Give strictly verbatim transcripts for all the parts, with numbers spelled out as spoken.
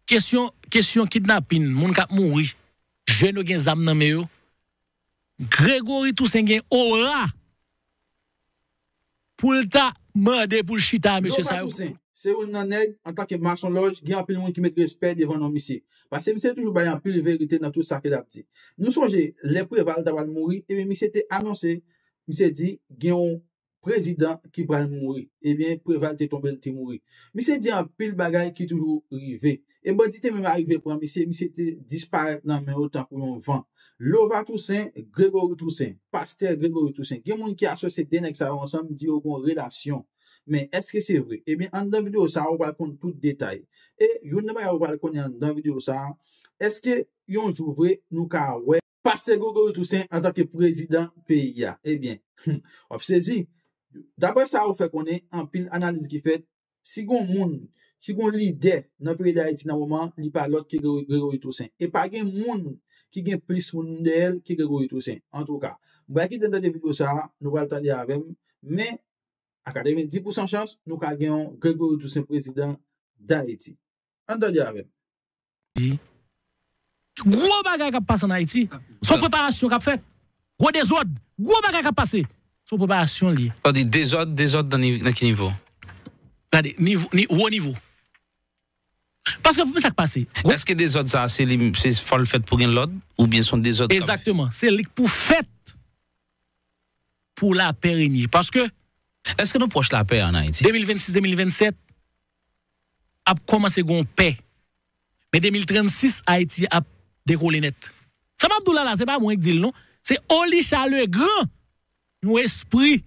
Kesyon, kesyon kidnapin, moun k ap mouri, jèn yo gen zam nan men yo. Gregory Toussaint gen ora pou l ta mande pou l chita a mesye sa yo. Toussaint, se youn nan nèg, antanke masonlòj, gen anpil moun ki met respè devan non misye. Paske misye toujou bay anpil verite nan tout sa ke l ap di. Nou sonje, lè Preval ta pral mouri, ebyen, misye te anonse, misye di, gen yon prezidan ki pral mouri. Ebyen, Preval te tonbe, l te mouri. Misye di anpil bagay ki toujou rive. E bandi te menm arive pran misye, misye te disparèt nan men yo tankou yon van. Lova Toussaint, Gregory Toussaint, pastè Gregory Toussaint. Gen moun ki asosye de nèg sa yo ansanm, di yo gon relasyon. Men èske se vre? Ebyen, anndan videyo sa a, ou pral konn tout detay. E youn nan bagay ou pral konnen anndan videyo sa a, èske yon jou vre, nou ka wè pastè Gregory Toussaint antanke prezidan peyi a? Ebyen, w ap sezi. Daprè sa yo fè konnen, anpil analiz ki fèt, si gon moun, si gon lidè nan peyi Dayiti nan moman an, li pa lòt ke Gregory, Gregory Toussaint. E pa gen moun ki gen plis moun dèyè l ke Gregory Toussaint. Antouka, m pral kite n tande videyo sa a, nou pral tande avè m, men a katrevenndis pousan chans, nou ka gen yon Gregory Toussaint prezidan Dayiti. Ann tande avè m. Di, gwo bagay k ap pase ann Ayiti. Se yon preparasyon k ap fèt. Gwo dezòd. Gwo bagay k ap pase. Se yon preparasyon l ye. Sa di dezòd, dezòd nan ni-, nan ki nivo? Gade, nivo, ni, wo nivo. Paske pou sa k pase. Èske dezòd sa, se li, se fò l fèt pou gen lòd, oubyen se yon dezòd k ap... Egzakteman. Se li k pou fèt pou lapè renye. Paske... Èske nou pwòch lapè ann Ayiti? De mil vennsis, de mil vennsèt, ap kòmanse gon pè. Men de mil trannsis, Ayiti ap dekole nèt. Sa m ap di w la, la, se pa mwen k di l, non. Se Olisha Legrand, yon espri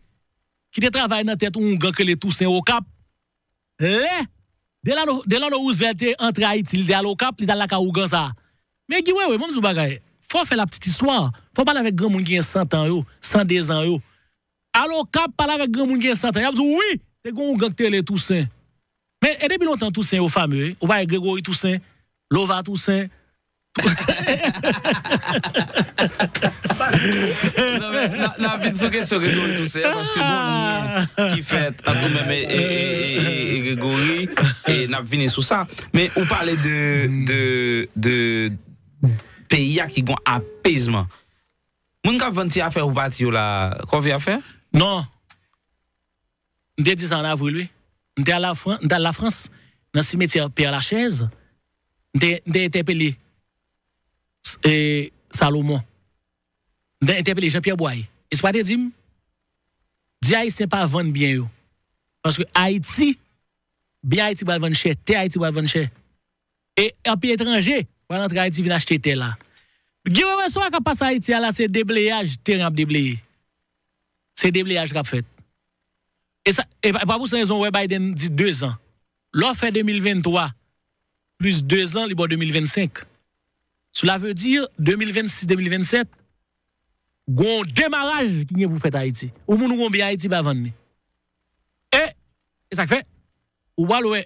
ki te travay nan tèt yon oungan k rele Tousen Okap. Lè Delano, Delano Roosevelt te antre Ayiti, li te al Okap, li t al lakay oungan sa a. Men Guy Wewe, ban m di w bagay. Fò w fè la petite histoire. Fò w pale avèk granmoun ki gen san tan yo, san de zan yo. Al Okap, pale avèk granmoun ki gen san tan. Y ap di w, wi, te gen yon oungan ki te rele Tousen. Men, e depi lontan Tousen yo fame, wi. Ou pa wè Gregory Toussaint, Lova Toussaint. Non, men, n a, n a vin sou kesyon Gregory Toussaint, paske gon lyen ki fèt ant ou menm e, e, e, e, e Gregory, e n ap vini sou sa. Men, ou pale de, de, de peyi a ki gon apezman. Moun k ap vann ti afè pou pati yo la, kòve afè? Non. M te di sa ann avril, wi. M te al Lafran-, m te al Lafrans, nan simetyè Père Lachaise. M te, m te entèpele, e, Salomon. M te entèpele Jean Pierre Boyer. E sa w te di m? Di Ayisyen pa vann byen yo. Paske Ayiti, byen Ayiti pral vann chè, tè Ayiti pral vann chè. E anpil etranje pral antre Ayiti vin achte tè la. Guy Wewe, sa w wè k ap pase Ayiti a la, se debleyaj teren ap debleye. Se debleyaj k ap fèt. E sa, e pa, e pa pou sa rezon w wè Biden di de zan. Lè w fè de mil venntwa plis de zan, li ba w de mil vennsenk. Cela veut dire, de mil vennsis, de mil vennsèt, gon demaraj ki gen pou fèt Ayiti. Ou moun ou gon byen Ayiti pa vann li. E, e sa k fè, ou pral wè,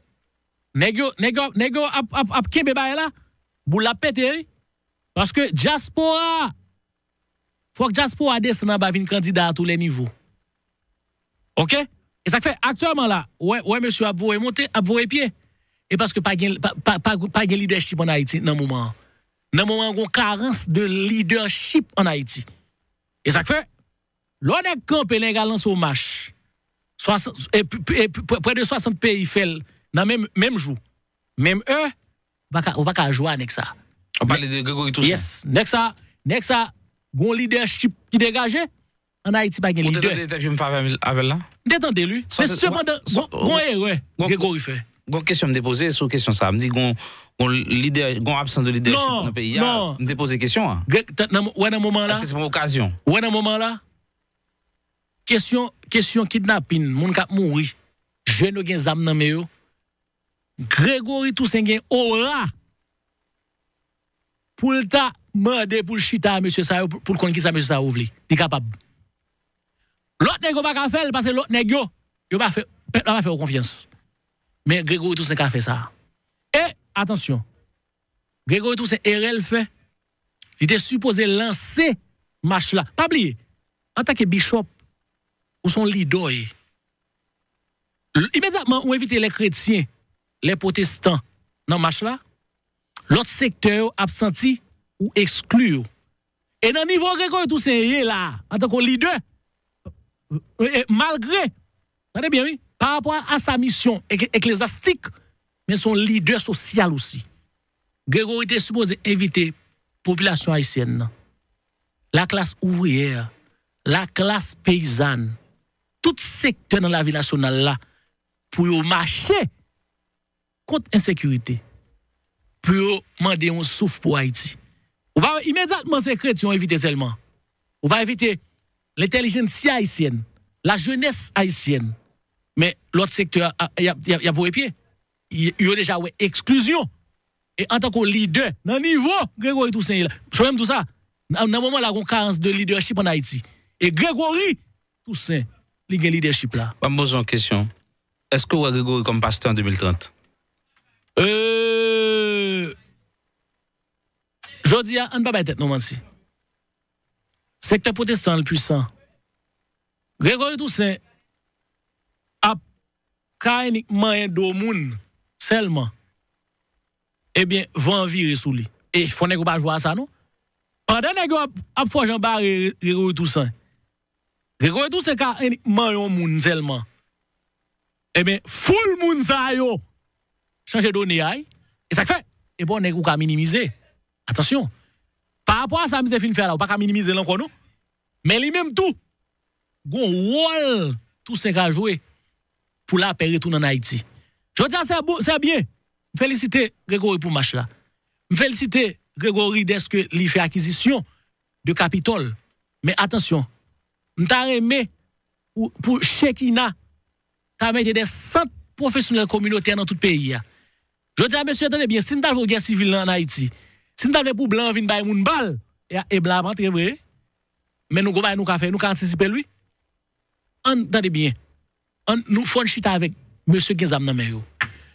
nèg yo, nèg yo, nèg yo ap, ap, ap kenbe bagay la, boul la ap pete, wi. Paske dyaspora, fòk dyaspora desann anba vin kandida a tou lè nivo. Oke? E sa k fè aktyèlman la, ou wè, ou wè mesye yo ap voye monte, ap voye pye. E paske pa gen, pa, pa, pa, pa gen lidèchip ann Ayiti nan moman an. Nan moman an, gon karans de lidèchip ann Ayiti. E sa k fè, lè yon nèg kanpe, lè nèg al lanse yon mach, swasant, e, p-, p-, e p-, p-, prè de swasant peyi fè l nan menm, menm jou, menm è, ou pa ka, ou pa ka jwe a nèg sa. W ap pale de Gregory Toussaint. Yes. Nèg sa, nèg sa, gon lidèchip ki degaje. Ann Ayiti pa gen lidè. Ou te tande entèvyou m fè avè l, avè l la? M te tande l, wi. Men sepandan, gon, gon erè Gregory fè. Gon kesyon m te poze sou kesyon sa. M di gon, gon lidè, gon absans de lidèchip nan peyi a. M te poze kesyon an. Gre-, t-, nan mo-, wè nan moman la. Èske se pa yon okazyon? Wè nan moman la. Kesyon, kesyon kidnapin, moun k ap mouri, jèn yo gen zam nan men yo. Gregory Toussaint gen ora pou l ta mande pou l chita a mesye sa yo, pou, pou l konn kisa mesye sa yo vle. Li kapab. Lòt nèg yo pa ka fè l, paske lòt nèg yo, yo pa fè, pèp la pa fè yo konfyans. Men Gregory Toussaint ka fè sa. E, atansyon, Gregory Toussaint, erè l fè, li te sipoze lanse mach la. Pa bliye, antanke bishop, ou se yon lidè w ye. L-, imedyatman, ou envite lè kretyen, lè pwotestan nan mach la, Lòt sektè yo ap santi ou ekskli yo. E nan nivo Gregory Toussaint ye la, antanke lidè, e, e, malgre, tande byen wi, pa rapò a sa misyon ek- eklezyastik, men se yon lidè sosyal osi. Gregory te sipoze envite popilasyon ayisyèn nan, laklas ouvriyè, laklas peyizàn, tout sektè nan lavi nasyonal la pou yo mache kont ensekirite, pou yo mande yon souf pou Ayiti. Ou pa imedyatman se kretyen w envite sèlman. Ou pa envite lentèlijensya ayisyèn, lajenès ayisyèn. Men lòt sektè a, a, y ap y ap- y ap voye pye. Y- Yo deja wè eksklizyon. E antanke lidè, nan nivo Gregory Toussaint ye la, se menm tou sa, nan nan moman la, gen yon karans de lidèchip ann Ayiti. E Gregory Toussaint, li gen lidèchip la. Ban m poze yon kesyon. Èske w wè Gregory kòm pastè an de mil trant? Euh, Jodi a, ann pa bay tèt nou manti. Sektè pwotestan an pwisan. Gregory Toussaint ap ka annik manyen do moun sèlman. Ebyen, van an vire sou li. E fò nèg yo pa jwe a sa non. Pandan nèg yo ap, ap fò jan bare Gregory Toussaint, Gregory Toussaint ka annik manyen yon moun sèlman. Ebyen, foul moun sa yo chanje done a wi. E sa k fè, e pa yon nèg ou ka minimize. Atansyon. Pa rapò a sa misye fin fè a la, ou pa ka minimize l ankò non. Men li menm tou, gon wòl Toussaint ka jwe pou lapè retounen ann Ayiti. Jodi a, se bon, se byen. M felisite Gregory pou mach la. M felisite Gregory dèske li fè akizisyon de Kapitòl. Men atansyon, m ta renmen pou, pou Chekina ta mete de sant pwofesyonèl kominotè nan tout peyi a. Jodi a, mesye, tande byen, si n t al fè yon gè sivil nan ann Ayiti, si n t al fè pou blan an vin bay moun bal, e, e blan ap antre vre. Men nou gon bagay nou ka fè, nou ka antisipe l wi. Ann tande byen. Ann nou fò n chita avèk mesye k gen zam nan men yo.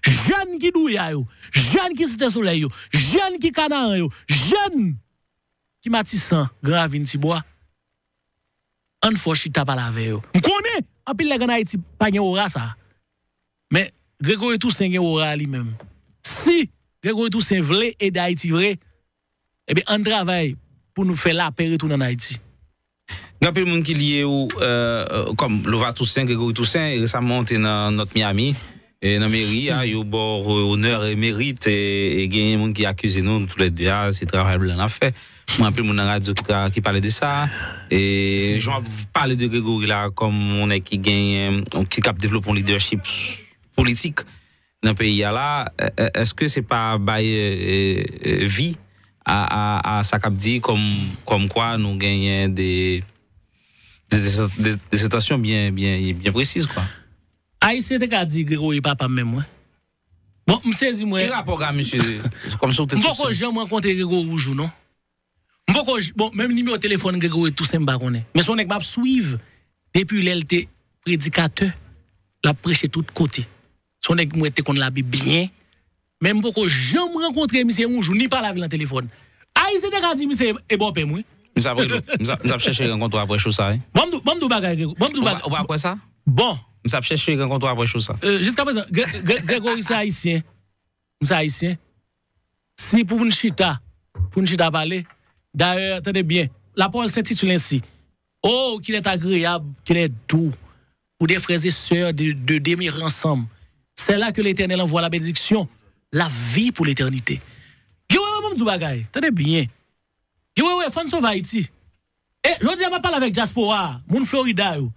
Jèn ki Douya yo, jèn ki Site Solèy yo, jèn ki Kanaran yo, jèn ki Matisan, Gran Ravin, Tibwa. Ann fò chita pale avè yo. M konnen anpil nèg ann Ayiti pa gen ora sa. Men Gregory Toussaint gen ora a li menm. Si Gregory Toussaint vle ede Ayiti vre, ebyen ann travay pou nou fè lapè retounen ann Ayiti. Gen anpil moun ki lye ou, euh, kòm Lova Toussaint, Gregory Toussaint, e resaman ou te nan North Miami, e nan meri a, yo ba w, euh, onè e merit, e, e genyen moun ki akize nou, nou toulède a, se travay blan n ap fè. Mwen, anpil moun nan radyo ki tra- ki pale de sa, e jan w ap pale de Gregory la, kòm yon nèg ki genyen, ki k ap devlope yon lidèchip politik nan peyi a la, è- è- èske se pa bay, euh, euh, vi a, a, a sa k ap di kòm, kòm kwa nou genyen de, de, de, de, de sentansyon byen, byen, byen presiz, kwa? Ayisyen te ka di Gregory papa m menm, wi. Bon, m sezi, mwen. Ki rapò w gen ak misye? Kòmsi w te... M poko janm rankontre Gregory yon jou, non. M poko j- bon, menm nimewo telefòn Gregory Toussaint m pa konnen. Men se yon nèg m ap swiv depi lè l te predikatè, l ap preche tout kote. Se yon nèg mwen te konn Labib byen, men m poko janm rankontre misye yon jou, ni pale avè l nan telefòn. Ayisyen te ka di misye e bòpè m, wi. M sa rele w. M sa, m sa ap chèche rankontre w apre cho sa, wi. Ban m di w, ban m di w bagay, Gregory. Ban m di w bagay. Ou pa, ou pa kwè sa? Bon. M sa ap chèche rankontre w apre cho sa. Euh, jiska prezan, Gre- Gre- Gregory se ayisyen. M se ayisyen. Si pou n chita, pou n chita pale, dayè, tande byen, la parole s'intitule ainsi. Oh, qu'il est agréable, qu'il est doux pour des frères et sœurs de, de demeurer ensemble. C'est là que l'Éternel envoie la bénédiction, la vie pour l'éternité. Gen wè, wè, ban m di w bagay, tande byen. Gen wè, wè, fò n sove Ayiti. E jodi a, m ap pale avèk dyaspora a, moun Florida yo,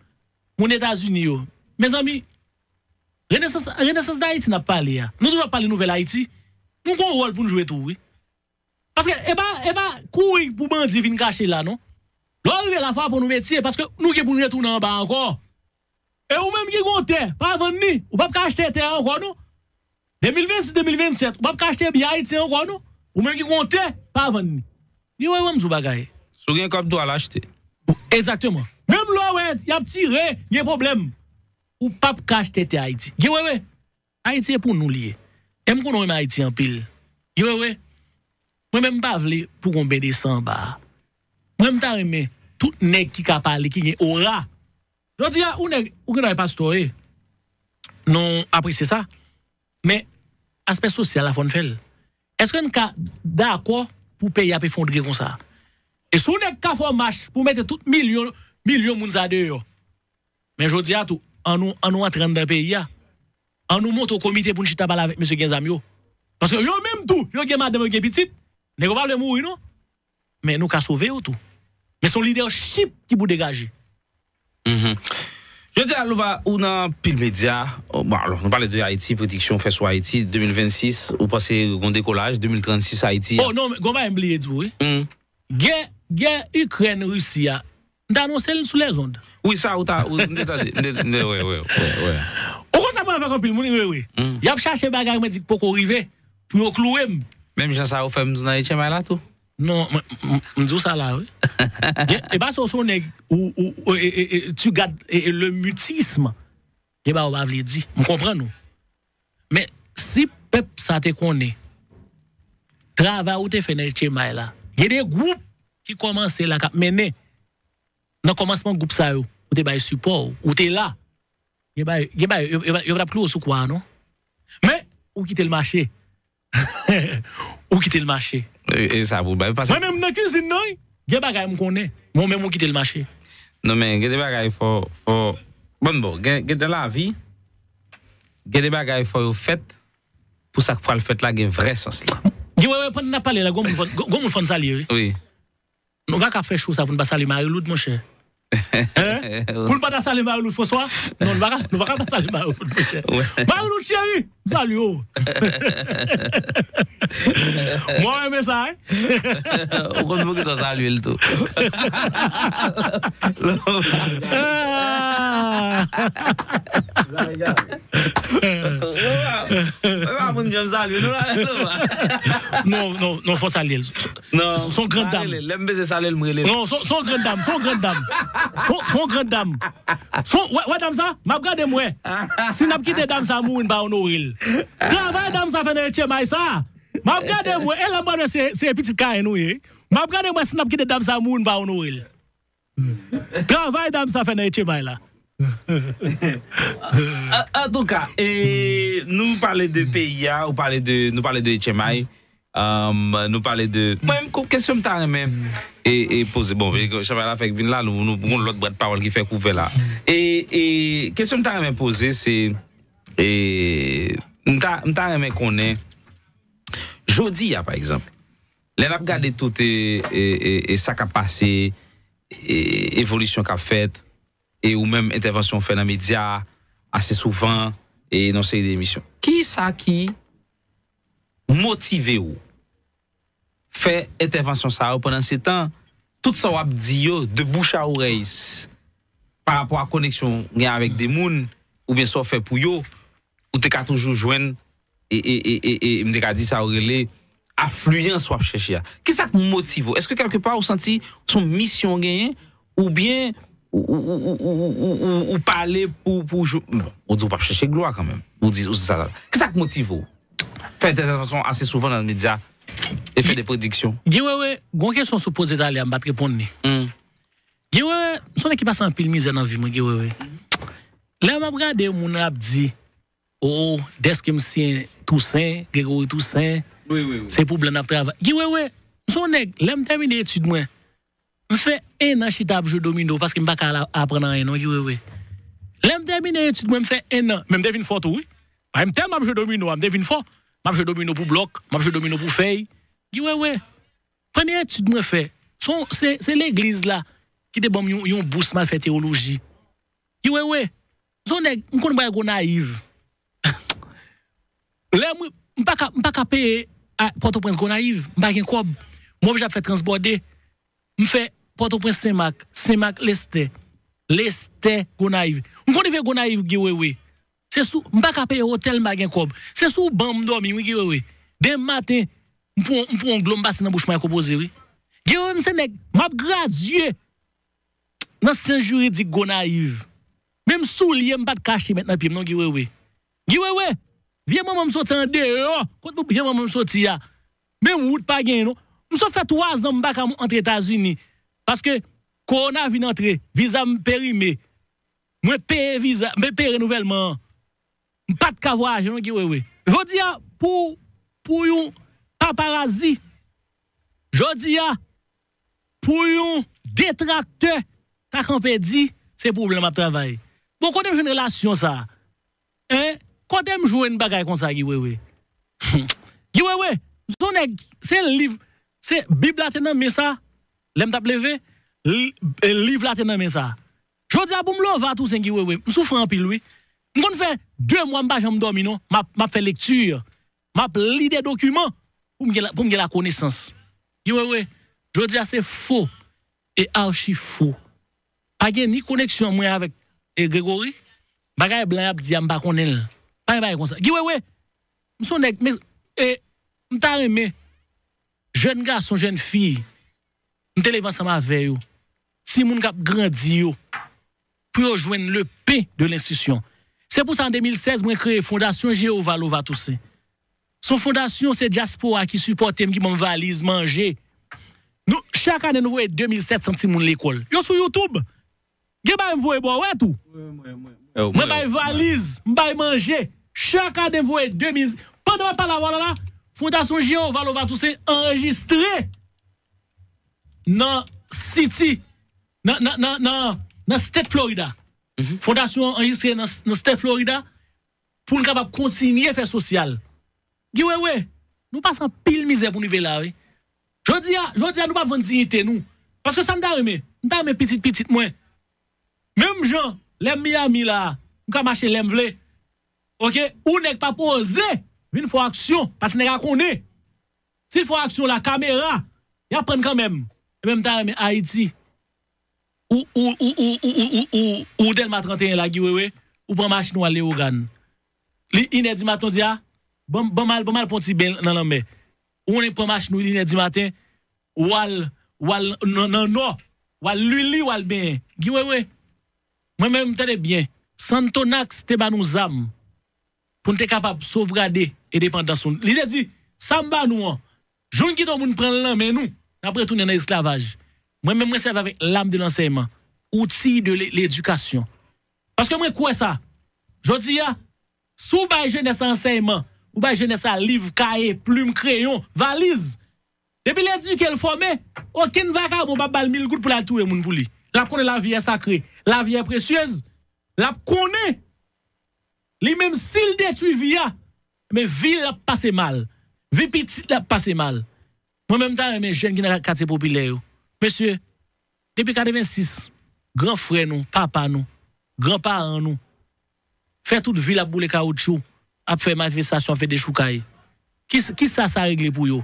moun Etazini yo. Mezanmi, renesans, renesans Dayiti n ap pale a. Nou toujou ap pale nouvèl Ayiti. Nou gon wòl pou n jwe tou, wi. Paske e pa, e pa kouri pou bandi vin kache la, non. Lè w rive la, fò aprann ou metye, paske nou gen pou n retounen anba ankò. E ou menm ki gon tè, pa vann ni. Ou p ap ka achte tè a ankò, non. De mil vennsis, de mil vennsèt, ou p ap ka achte byen ayiti ankò, non. Ou menm ki gon tè, pa vann ni. Gen wè, ban m di w bagay. Si w gen kòb tou, al achte. Egzakteman. Menm lè w wè y ap tire, gen pwoblèm, ou p ap ka achte tè Ayiti. Gen wè, wè. Ayiti e pou nou li ye. E m konnen w renmen Ayiti anpil. Gen wè, wè. Mwen menm m pa vle pou gon ben de san anba a. Mwen m ta renmen tout nèg ki ka pale, ki gen ora. Jodi a, ou nèg, ou gen dwa pastè w ye. Nou apresye sa. Men, aspè sosyal la, fò n fè l. Èske n ka dakò pou peyi a ap efondre konsa? E si yon nèg ka fè yon mach pou mete tout milyon, milyon moun sa deyò, men jodi a tou, an nou, an nou antre anndan peyi a. An nou monte yon komite pou n chita pale avèk mesye gen zam yo. Paske yo menm tou, yo gen madanm, yo gen pitit. Nèg yo pa vle mouri non. Men nou ka sove yo tou. Men se yon lidèchip ki pou degaje. Mhm. Jodi a, Louba, ou nan anpil medya. Bon, alò, nou pale de Ayiti, prediksyon ou fè sou Ayiti, de mil vennsis, ou panse gon dekolaj, de mil trannsis Ayiti. Oh non, gon bagay m bliye di w, wi. Gè, gè Ikrèn, Risi a, m t anonse l sou lèzond. Wi, sa, ou ta, ou, m te tande, m te, m te, wè, wè, wè, wè. Ou konn sa mwen avèk anpil moun, wi, wi. Y ap chache bagay, mwen di k poko rive, pou yo klouwe m. Menm jan sa yo fè m tou nan H M I la tou. Non, m, m, m di w sa la, wi. Gen, e pa se w se yon nèg, ou, ou, ou, e, e, e, tu gardes e, e, le mutisme. Gen bagay ou pa vle di. M konprann ou. Men, si pèp sa te konnen, travay ou te fè nan H M I la, gen de gwoup ki kòmanse la, k ap mennen. Nan kòmansman gwoup sa yo, ou te bay sipò w, ou te la. Gen bagay, gen bagay, yo, yo, yo pa t ap klouwe w sou kwa a, non. Men, ou kite l mache. Ou kite l mache. E, e sa pou bay. Paske Mwen menm nan kizin nan, wi, gen bagay m konnen. Mwen menm ou kite l mache. Non, men, gen de bagay fò, fò, bon, bon, gen, gen de lavi, gen de bagay fò yo fèt, pou sa k pral fèt la gen vrè sans li. Gen wè, wè, pandan n ap pale la, gon moun fò, gon, gon moun fò n salye, wi. Wi. Nou pa ka fè show sa pou n pa salye Marie-Lourdes, monchè. Hein? Pou n pa ta salye Marie-Lourdes François? Non, nou pa ka, nou pa ka pa salye Marie-Lourdes, monchè. Wè. Marie-Lourdes chérie, m salye w. Mwen renmen sa, hein? Ou konn poukisa w salye l tou. Ah! Mwen pa moun janm salye nou la. Non, non, non, fò salye l. Non, Son grand dame. Lè m bezwen salye l, m rele l. Non, son, son grand dame, son grand dame. Son, son grand dame. Son, wè, wè dam sa, m ap gade m wè. Si n ap kite dam sa mouri, n pa onore l. Travay dam sa fè nan H M I sa, m ap gade m wè. E lè m pral wè se, se pitit Kayen nou ye. M ap gade m wè si n ap kite dam sa mouri, n pa onore l. Travay dam sa fè nan H M I la. An, antouka, e, nou pale de peyi a, ou pale de, nou pale de H M I, um, nou pale de, mwen menm, kesyon m ta renmen e, e poze, bon, e, Chanpay la fèk vin la, nou, nou gon lòt bwat pawòl ki fèk ouvè la. E, e kesyon m ta renmen poze, se, e, m ta, m ta renmen konnen, jodi a, pa egzanp, lè n ap gade tout e, e, e, e sa k ap pase, e, evolisyon k ap fèt, e ou menm entèvansyon w fè nan medya ase souvan, e nan seri de emisyon. Kisa ki motive w fè entèvansyon sa yo pandan se tan, tout sa w ap di yo de bouch a orèy, s- pa rapò a koneksyon w gen avèk de moun, oubyen sa w fè pou yo, ou te ka toujou jwenn, e, e, e, e, e m te ka di sa yo rele afliyans w ap chèche a. Kisa k motive w? Èske kèlkepa ou santi se yon misyon w genyen, oubyen ou, ou, ou, ou, ou, ou, ou, ou pale pou, pou jou, bon, ou di w p ap chèche glwa kanmenm. Ou di, ou di sa la. Kisa k motive w? Fè entèvansyon ase souvan nan medya e fè de prediksyon. Gen wè, wè, gon kesyon sou poze talè a, m pa t reponn li. Hmm. Gen wè, wè, m se yon nèg ki pase anpil mizè nan vi mwen, gen wè, wè. Lè m ap gade moun ap di, oh, dèske m siyen Tousen, Gregory Tousen, Wi, wi, wi. Se pou blan n ap travay. Gen wè, wè, m se yon nèg, lè m tèmine etid mwen, m fè en an chita ap jwe domino paske m pa ka al aprann anyen non, gen wè, wè. Lè m tèmine etid mwen, m fè en an, men m te vin fò tou, wi. Paske m tèlman ap jwe domino a, m te vin fò. M ap jwe domino pou blòk, m ap jwe domino pou fèy. Gen wè, wè. Premye etid mwen fè, se, se, se legliz la ki te ban m yon, yon bous m al fè teyoloji. Gen wè, wè. M se yon nèg, m konn bay Gonayiv. Lè mwen, m pa ka, m pa ka peye a Pòtoprens Gonayiv, m pa gen kòb. Mwen oblije ap fè transbòde. M fè Pòtoprens Senmak, Senmak Lestè, Lestè Gonayiv. M konn rive Gonayiv, gen wè, wè. Se sou, m pa ka peye otèl, m pa gen kòb. Se sou ban m dòmi, wi, gen wè, wè. Demen maten, m pran, m pran yon dlo, m pase nan bouch mwen ak opoze, wi. Gen wè, m se nèg, m ap gradye nan syans jiridik Gonayiv. Menm soulye m pa t ka achte met nan pye m non, gen wè, wè. Gen wè, wè. Vye manman m soti andeyò, kot vye manman m soti a. Menm wout pa genyen non. M sot fè twa zan m pa ka antre Etazini. Paske kowona vin antre, viza m perime. Mwen peye viza, mwen peye renouvèlman an. M pa t ka vwayaje non, gen wè, wè. Jodi a, pou, pou yon, paparazi. Jodi a, pou yon detraktè ta kanpe di, se pou blan m ap travay. Bon, kote m jwenn relasyon sa a? Hein? Kote m jwenn bagay konsa, Guy Wewe? Guy Wewe, m se yon nèg, se liv, se Bib la te nan men sa, lè m t ap leve, li- e, liv la te nan men sa. Jodi a, pou m lova Toussaint, Guy Wewe, m soufri anpil, wi. M konn fè de mwa m pa janm dòmi, non. M ap, m ap fè lekti, m ap li de dokiman pou m gen, la- pou m gen lakonesans. Guy Wewe, jodi a se fo e achi fo. Pa gen ni koneksyon mwen avèk e, Gregory, bagay blan y ap di a, m pa konnen l. Pa gen bagay konsa. Guy Wewe, m se yon nèg, men, e, m ta renmen, jèn gason, jèn fi, m te leve ansanm avè yo, timoun k ap grandi yo, pou yo jwenn le pain de l'instruction. Se pou sa, an de mil sèz, mwen kreye Fondasyon Jewova Lova Toussaint. Se yon fondasyon, se dyaspora ki sipòte m, ki ban m valiz, manje. Nou, chak ane, nou voye de mil sèt san timoun lekòl. Yo sou YouTube. Gen bagay m voye ba w, wè tou. Mwen bay valiz, m bay manje. Chak ane, m voye de mil. Pandan m ap pale avè w la, la, Fondasyon Jewova Lova Toussaint anrejistre nan City, nan, nan, nan, nan, nan State Florida. Fondasyon an anrejistre nan, nan State Florida pou n kapab kontinye fè sosyal. Guy Wewe, nou pase anpil mizè pou n rive la, wi. Jodi a, jodi a, nou pa vann diyite nou. Paske sa m ta renmen, m ta renmen pitit pitit mwen. Menm jan, lè m Miami la, m ka mache lè m vle. Oke, ou nèg pa poze vin fè aksyon, paske nèg a konnen. Si l fè aksyon la, kamera, y ap pran kanmenm. Ebyen, m ta renmen Ayiti. Ou, ou, ou, ou, ou, ou, ou, ou, ou Dèlma trannteyen la, Guy Wewe, ou pran machin ou al Leyogàn. Li inè di maten, ou di, a, ban, ban m al, ban m al pran ti ben nan lanmè. Ou konnen pran machin ou inè di maten, w al, w al nan, nan nò, w al Lili, w al benyen. Guy Wewe, mwen menm, tande byen, Santonax te ba nou zam pou n te kapab sovgade endepandans nou. Li te di, sa m ba nou an, jou n kite yon moun pran l nan men nou, n ap retounen nan esklavaj. Mwen menm, mwen sèvi avèk lam de lansèyman, outil de le- ledikasyon. Paske mwen kwè sa. Jodi a, si w bay jenès la ansèyman, ou bay jenès la liv, kaye, plim, kreyon, valiz, depi l edike l, fòme, okenn vakabon p ap ba l mil goud pou l al touye moun pou li. L ap konnen lavi è sakre, lavi è presyez. L ap konnen li menm, si l detwi vi a, men vi l ap pase mal. Vi pitit l ap pase mal. Mwen menm, m ta renmen jèn ki nan katye popilè yo. Mesye, depi katrevensis, gran frè nou, papa nou, gran paran nou, fè tout vi l ap boule kawoutchou, ap fè manifestasyon, ap fè dechoukay. Ki, kisa sa regle pou yo?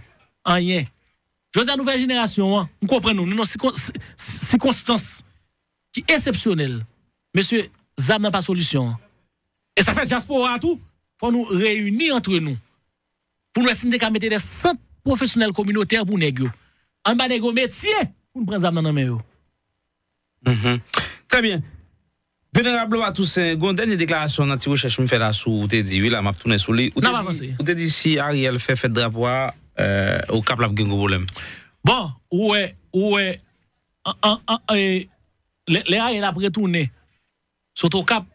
Anyen. Jodi a, nouvèl jenerasyon an, m konprann nou, nou nan sikon- si- sikonstans ki eksepsyonèl. Mesye, zam nan pa solisyon an. E sa fè dyaspora a tou, fò nou reyini antre nou. Pou n wè si n te ka mete de sant pwofesyonèl kominotè pou nèg yo. Ann ba nèg yo metye pou n pran zam nan nan men yo. Mhm. Trè byen. Venerab Lova Toussaint, gon dènye deklarasyon nan ti rechèch m fè la sou ou te di, wi, la, m ap tounen sou li. Ou te N ap di, avanse. Ou te di si Ariel fè fèt drapo a, euh, Okap l ap gen gwo pwoblèm. Bon, ou wè, ou wè, an, an, an, e, lè, lè Ariel ap retounen sot Okap,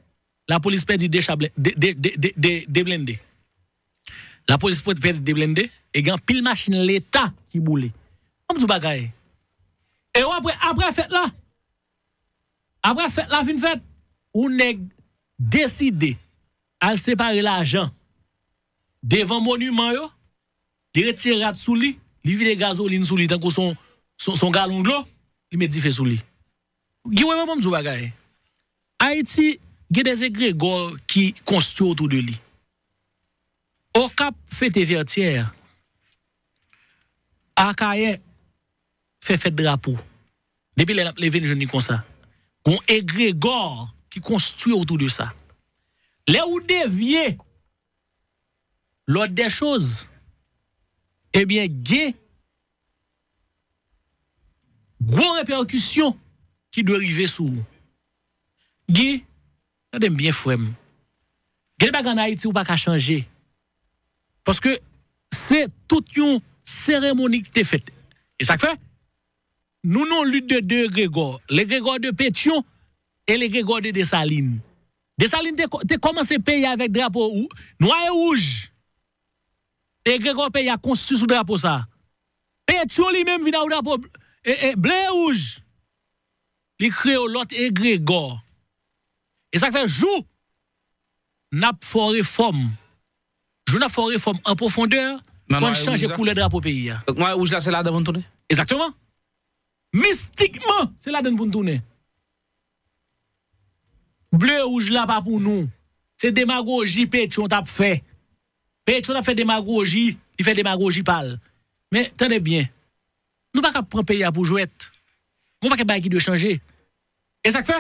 lapolis pèdi de cha blen- de, de, de, de, de, de blende. Lapolis pèdi de blende e gen anpil machin leta ki boule. Ban m di w bagay. E w apre, apre fèt la, apre fèt la fin fèt, ou nèg deside al separe lajan devan moniman yo, li retire rad sou li, li vide gazolin sou li tankou son, son, son galon dlo, li met dife sou li. Guy Wewe, ban m di w bagay. Ayiti gen de egregò ki konstwi otou de li. Okap fete Vètyè, Akayè fè fèt drapo. Depi lè n ap leve, n jwenn li konsa. Gon egregò ki konstwi otou de sa. Lè ou devye lòd dè choz, ebyen, gen gwo repèkisyon ki dwe rive sou ou. Guy, tande m byen, frè m. Gen de bagay ann Ayiti ou pa ka chanje. Paske se tout yon seremoni ki te fèt. E sa k fè, nou nan lit de de egregò. L'egregò de Petyon e l'egregò de Desalin. Desalin te, te kòmanse peyi avèk drapo wou- nwa e wouj. Egregò peyi a konstwi sou drapo sa. Petyon li menm vin ak drapo e, e, ble e wouj. Li kreye yon lòt egregò. E sa k fè jou n ap fè yon refòm. Jou n ap fè yon refòm an pwofondè, fò n chanje koulè drapo peyi a. Donk, nwa e wouj la, se ladan pou n tounen? Egzakteman. Mistikman, se ladan pou n tounen. Ble e wouj la pa pou nou. Se demagoji Petyon t ap fè. Petyon t ap fè demagoji, li fè demagoji pa l. Men, tande byen, nou pa ka pran peyi a pou jwèt. Gon pakèt bagay ki dwe chanje. E sa k fè?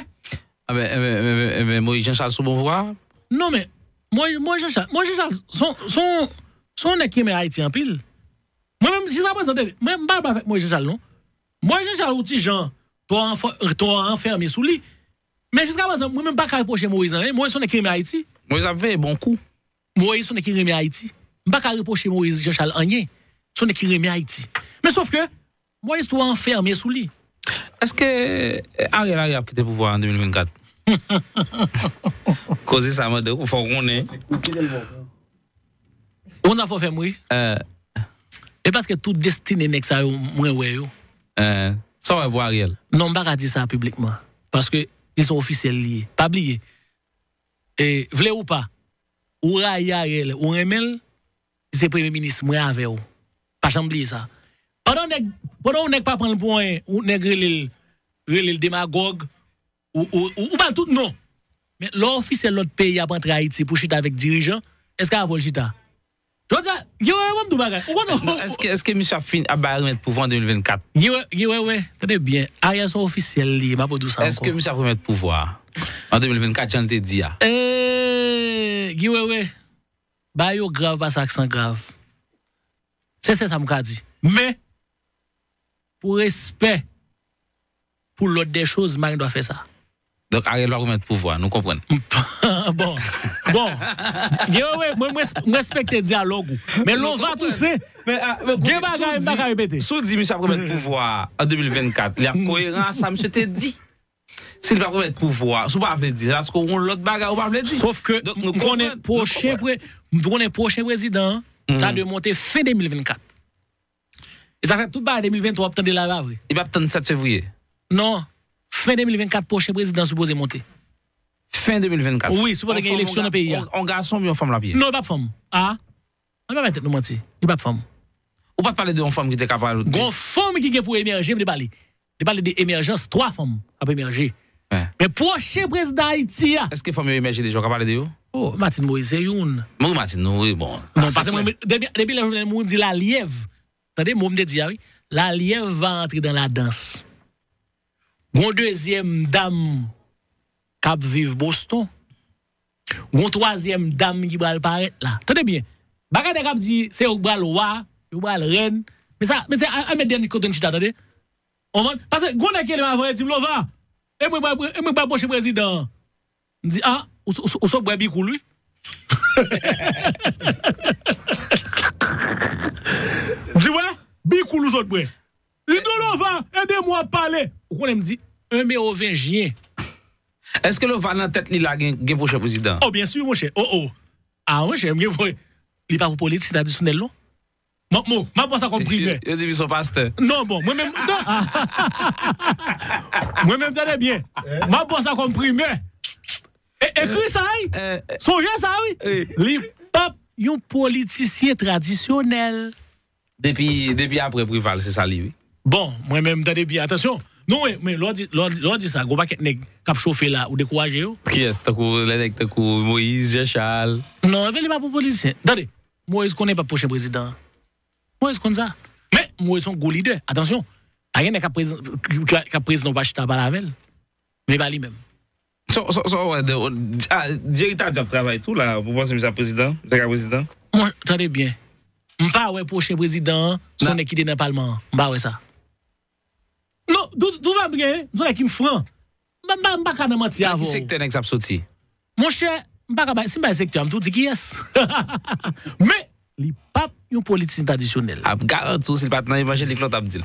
Enben, enben, enben, enben, Moïse Jean Charles sou bon vwa? Non, men, Moïse, Moïse Jean Charles, Moïse Jean Charles, se yon, se yon, se yon nèg ki renmen Ayiti anpil. Mwen menm, jiskaprezan, tande, mwen, m pa pale avèk Moïse Jean Charles, non. Moïse Jean Charles, yon ti jan, twò anfè-, twò anfèmen sou li. Men jiskaprezan, mwen menm pa ka repwoche Moïse anyen. Moïse se yon nèg ki renmen Ayiti. Moïse ap veye bon kou. Moïse se yon nèg ki renmen Ayiti. M pa ka repwoche Moïse Jean Charles anyen. Se yon nèg ki renmen Ayiti. Men sòf ke, Moïse twò anfèmen sou li. Èske, eh, Ariel Henry ap kite pouvwa an de mil vennkat? Koze sa mande w, fò w konnen. Ou konn sa fò fè m ri? Eh. E paske tout destine nèg sa yo, mwen wè yo. Eh. Sa w wè pou Ariel? Non, m pa ka di sa piblikman. Paske li se yon ofisyèl li ye. Pa bliye. E, vle ou pa, ou rayi Ariel, ou renmen l, li se premye minis, mwen avè w. Pa janm bliye sa. Pandan nèg, pandan yon nèg pa pran l pou anyen, yon nèg rele l, rele l demagòg, ou, ou, ou, ou ba l tout non. Men lè w ofisyèl lòt peyi ap antre Ayiti pou chita avèk dirijan, èske avè w l chita? Jodi a, gen wè, wè, m ap di w bagay. Ou konn. Non, èske, èske misye ap fin, ap bay remèt pouvwa an de mil vennkat? Gen wè, gen wè, wè. Tande byen. Ariel se yon ofisyèl li ye, m ap di w sa ankò. Èske misye ap remèt pouvwa an de mil vennkat, jan l te di a? Eh, gen wè, wè. Bagay yo grav pase aksan grav. Se sèl sa m ka di. Men, pou respè, pou lòd dè choz, m pa gen dwa fè sa. Donk, Ariel pa remèt pouvwa, nou konprann. Bon, bon. Gen, wi, mwen, mwen, mwen respekte dyalòg ou. Men Lova Toussaint, men, a, men gen koute, bagay m pa ka repete. Si w di misye ap remèt pouvwa an de mil vennkat, li ap koyeran a sa misye te di. Si li pa remèt pouvwa, si w pa vle di, se paske w gen lòt bagay ou pa vle di. Sòf ke m konnen pwochen pre-, m konnen pwochen prezidan an, sa dwe monte fen de mil vennkat. E sa fè tout bagay de mil venntwa w ap tande la, e pa vre? Li p ap tann sèt fevriye? Non. Fen de mil vennkat, pwochen prezidan sipoze monte. Fen de mil vennkat? Wi, sipoze gen eleksyon nan peyi a. On gason oubyen on fanm l ap ye? Non, li p ap fanm. A? Ann pa bay tèt nou manti. Li p ap fanm. Ou pa t pale de yon fanm ki te ka pale. Gon fanm ki gen pou emèje, m te pale. Te pale de emèjans, twa fanm k ap emèje. Men pwochen prezidan Ayiti a. Èske fanm yo emèje deja, ou ka pale de yo? Oh, Martine Moïse se youn. Mwen, Martine, non, wi, bon. Non, paske mwen, depi, depi lè Jovenel mouri, m di Lalyèv. Tande mo m te di a, wi. Lalyèv va entrer dans la danse. Gon dezyèm dam k ap viv Boston. Gon twazyèm dam ki pral parèt la. Tande byen. Bagay nèg ap di, se yo k pral wa, yo pral rèn. Men sa, men se, al, al met dènye kote n chita, tande. Ou konprann? Paske gon nèg ki rele m avan, e di m, Lova, e mwen, e mwen pral pwochen prezidan an. M di, a, ou, ou, ou sot bwè bikoul, wi. M di, wè, bikoul ou sot bwè. Li di, Lova, ede m w ap pale. Ou konnen m di, enben, o ven jen. Èske Lova nan tèt li la gen, gen pwochen prezidan? Oh, byen si, monchè. Oh, oh. A, monchè, m gen pou, li pa pou politik tradisyonèl, non. M ap, m ap pran sa kòm primè. Yo di m se yon pastè. Non, bon, mwen menm, mwen menm, tande byen. M ap pran sa kòm primè. E, ekri sa, wi. Sonje sa, wi. Li p ap yon politisyen tradisyonèl. Depi, depi apre Preval, se sa li, wi. Bon, mwen menm, tande byen, atansyon. Non, wi, men lè w di, lè w di, lè w di sa, gon pakèt nèg k ap chofe la, ou dekouraje yo. Kiyès? Tankou lè nèg tankou Moïse, Jean Charles? Non, ebyen, li pa pou politisyen. Tande, Moïse konnen l p ap pwochen prezidan an. Moïse konn sa. Men, Moïse se yon gwo lidè. Atansyon. Pa gen nèg k ap prezidan, k ap prezidan ou pa chita pale avè l. Men pa li menm. So, so, so, wè, de, a, Jerry Tardy ap travay tou la, pou panse misye ap prezidan, misye ka prezidan. Mwen, tande byen. M pa wè pwochen prezidan an, se yon nèg ki te nan palman an. M pa wè sa. Non, tou, tou va byen, m se yon nèg ki m fran. M pa, m pa, m pa ka nan manti avè w. Nan ki sektè nèg sa ap soti? Monchè, m pa ka bay, si m bay sektè a, m tou di kiyès. Men, li p ap yon politisyen tradisyonèl. Ap garanti w, si l pa t nan evanjelik la, w t ap di l.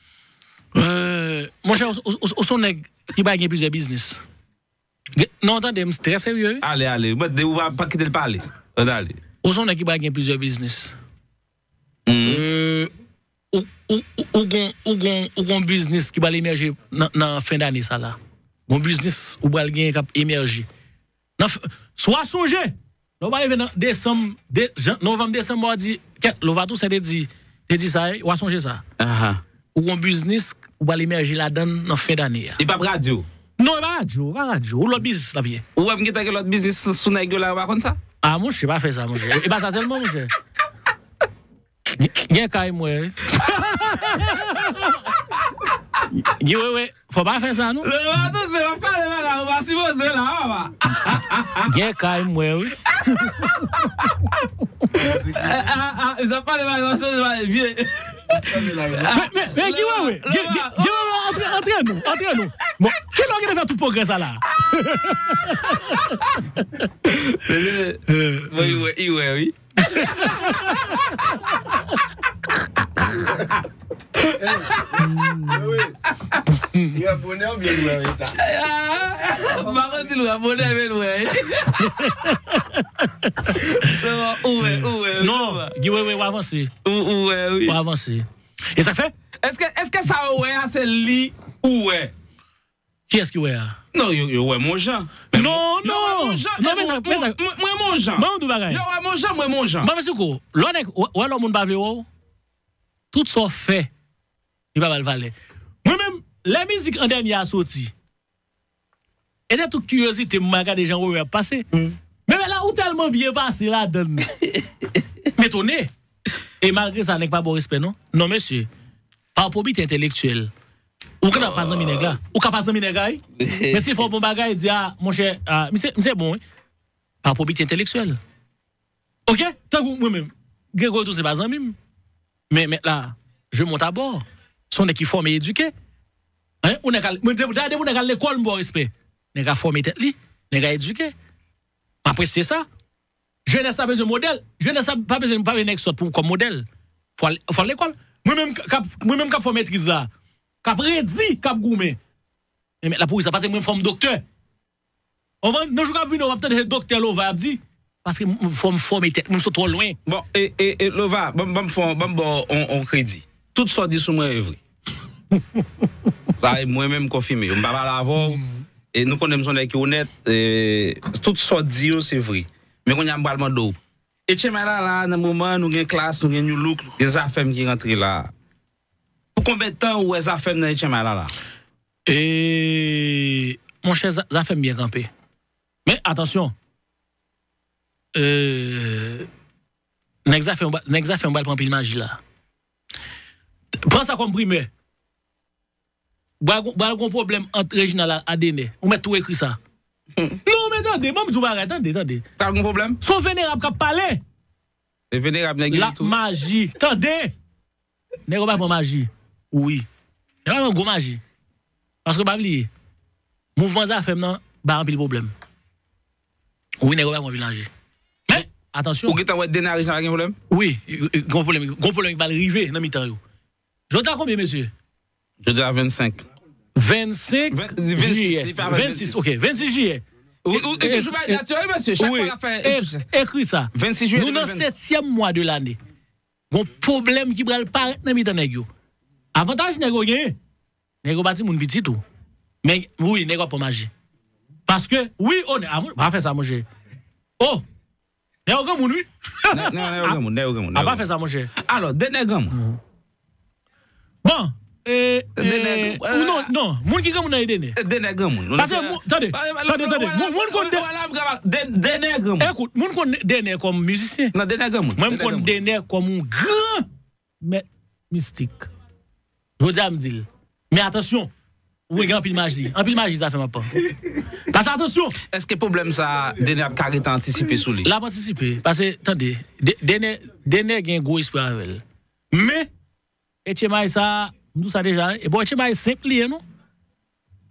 Euh, monchè, ou, ou, ou, ou se yon nèg ki bay gen plizyè biznis. Gen- Non, tande, m trè serye, wi. Ale, ale. Mwen, de, ou pa, pa kite l pale. Ann ale. Ou se yon nèg ki bay gen plizyè biznis. Euh, ou, ou, ou, ou gon, ou gon, ou gon biznis ki pral emèje nan, nan fen dane sa la. Gon biznis ou pral gen k ap emèje. Nan f- Swa sonje, lè w pral rive nan desanm, de, jan, novanm, desanm, w a di, kèt, Lova Toussaint te di, te di sa, wi, w a sonje sa. Aha. Ou gon biznis, ou pral emèje ladan l nan fen dane a. Li p ap radyo. Non, e pa radyo, e pa radyo. Ou lòt biznis l ap ye. Ou wè m gentan gen lòt biznis sou nèg yo la, yo pa konn sa? Ah, monchè, pa fè sa, monchè. E pa sa sèlman, monchè. Gen kay mwen, wi. Gen, wi, wi. Fò pa fè sa, non. Lè w atò se w ap pale bagay, ou pa sipoze la, papa. Gen kay mwen, wi. Ah, ah, ah, w ap pale bagay, w ap sipoze pale byen. Men, men, men, gen, wi, wi. Gen, gen, gen, wi, wi, antre, antre nou, antre nou. Bon, kilè w gentan fè tout pwogrè sa la? Bon, i wè, i wè, wi. Wi. Li wè bonè oubyen li wè reta? M pa konn si l wè bonè, men l wè. Ou wè, ou wè, wi, Non, papa. Guy Wewe, w avanse. Ou, ou wè, wi. W avanse. E sa k fè? Èske, èske sa yo wè a, se li ou wè? Kiyès ki wè a? Non, yo, yo wè m yon jan. Non, Yo wè m non. yon jan, Non, e men mwen, sa, men sa. mwen, mwen, mwen m yon jan. Ban m di w bagay. Yo wè m yon jan, mwen m yon jan. Ban m esplike w. Lè w nèg, wè, wè lè yon moun pa vle wè w, tout sa w fè, li pa ba l valè. Mwen menm, lè mizik an dènye a soti, e te tout kiryozite m, mwen gade jan Wewe ap pase. Men, men la, ou tèlman byen pase ladan l. M etone. E malgre sa, nèg pa ba w respè, non. Non, mesye. Pa probite entèlektyèl. Ou ka pa zanmi nèg la. Ou ka pa zanmi nèg la, wi. Men si fè w bon bagay, di, ah, monchè, ah, misye, misye bon, wi. Pa probite entèlektyèl. Ok? Tankou mwen menm. Gregor tou se pa zanmi m. Men, men la, je monte à bord. Se yon nèg ki fòme, edike. Hein? Ou nèg al, mwen, de- dayè, depi yon nèg al lekòl, m ba w respè. Nèg la fòme tèt li. Nèg la edike. M apresye sa. Jenès la bezwen modèl. Jenès la pa bezwen, pa bezwen nèg sòt pou, kòm modèl. Fò al, fò al lekòl. Mwen menm k ap, mwen menm k ap fè yon metriz la, k ap redi, k ap goumen. Men mèt la pou sa, paske mwen fò m doktè. Konprann? Nan jou k ap vini, w ap tande se doktè Lova y ap di. Paske m, m fò m fòme tèt mwen, m sot twò lwen. Bon, e, e, e Lova, ban m, ban m fè, ban m ba w yon, yon kredi. Tout sa w di sou mwen e vre. Sa e mwen menm m konfime. M pa pale avè w. E nou konnen m se yon nèg ki onèt. E tout sa w di yo se vre. Men kounye a m pral mande w. Etchenmay la la, nan moman an, nou gen Klass, nou gen Nu Look, gen Zafèm ki rantre la. Pou konbyen tan ou wè Zafèm nan Etchenmay la la? E, monchè, Za- Zafèm byen kanpe. Men, atansyon. Euh, Nèg Zafèm, nèg Zafèm pral pran pil maji la. Pran sa kòm primè. Pral gon pwoblèm ant Reginald a, a Dener. Ou mèt tou ekri sa. Non, men tande, ban m di w bagay, tande, tande. Pral gon pwoblèm? Se yon venerab k ap pale. E venerab nèg yo tou. L ap maji. Tande! Nèg yo pa pran maji. Wi. Nèg yo pa pran gwo maji. Paske pa bliye, mouvman Zafèm nan bay anpil pwoblèm. Wi, nèg yo pa pran anpil maji. Men, atansyon. Ou gentan wè Dener a Reginald gen pwoblèm? Wi, gon pwoblèm, gon pwoblèm ki pral rive nan mitan yo. Jodi a konbyen, mesye? Jodi a vennsenk. Vennsenk jiyè. Vennsis, ok, vennsis jiyè. Ou toujou bay dat yo, wi, mesye. Chak fwa n ap fè. Ekri sa. Vennsis jiyè. Nou nan setyèm mwa de lane. Gon pwoblèm ki pral parèt nan mitan nèg yo. Avantaj nèg yo genyen, nèg yo pa timoun piti tou. Men, wi, nèg yo ap pran maji. Paske, wi, o, nèg, a, pa fè sa, monchè. O, nèg yo granmoun, wi. Nèg yo granmoun, nèg yo granmoun. A, pa fè sa, monchè. Alò, Dener granmoun. Bon, e, e, ou non, non, moun ki granmoun nan e Dener. Dener granmoun. Paske, tande, tande, tande. Moun konn Dener granmoun. Ekout, moun konn Dener kòm mizisyen. Non, Dener granmoun. Mwen, m konn Dener kòm yon gran mèt mistik. Jodi a m di l. Men atansyon, ou gen anpil maji. Anpil maji Zafèm ap pran. Paske atansyon. Èske pwoblèm sa a, Dener ap ka rete antisipe sou li? L ap antisipe. Paske, tande, Dener, Dener gen gwo espri avè l. Men, H M I sa, m di w sa deja, e bon, H M I senp li ye, non?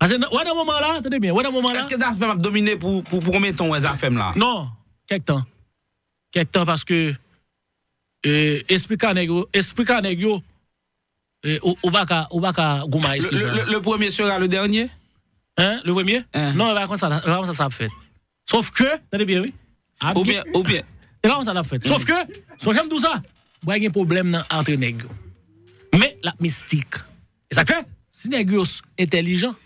Paske, wè nan moman la, tande byen, wè nan moman la. Èske Zafèm ap domine pou, pou, pou konbyen tan w wè Zafèm la? Non, kèk tan. Kèk tan paske, e, espri ka nèg yo, espri ka nèg yo, e, ou, ou pa ka, ou pa ka goumen a espri sa. Le, le, le premier sera le dernier? Hein, le premier? Non, e pa konsa, e pa konsa sa ap fèt. Sòf ke, tande byen, wi. Oubyen, oubyen. E pa konsa l ap fèt. Sòf ke, sòf ke m di w sa, pral gen pwoblèm nan antre nèg yo. Men, l ap mistik. E sa k fè, si nèg yo entèlijan,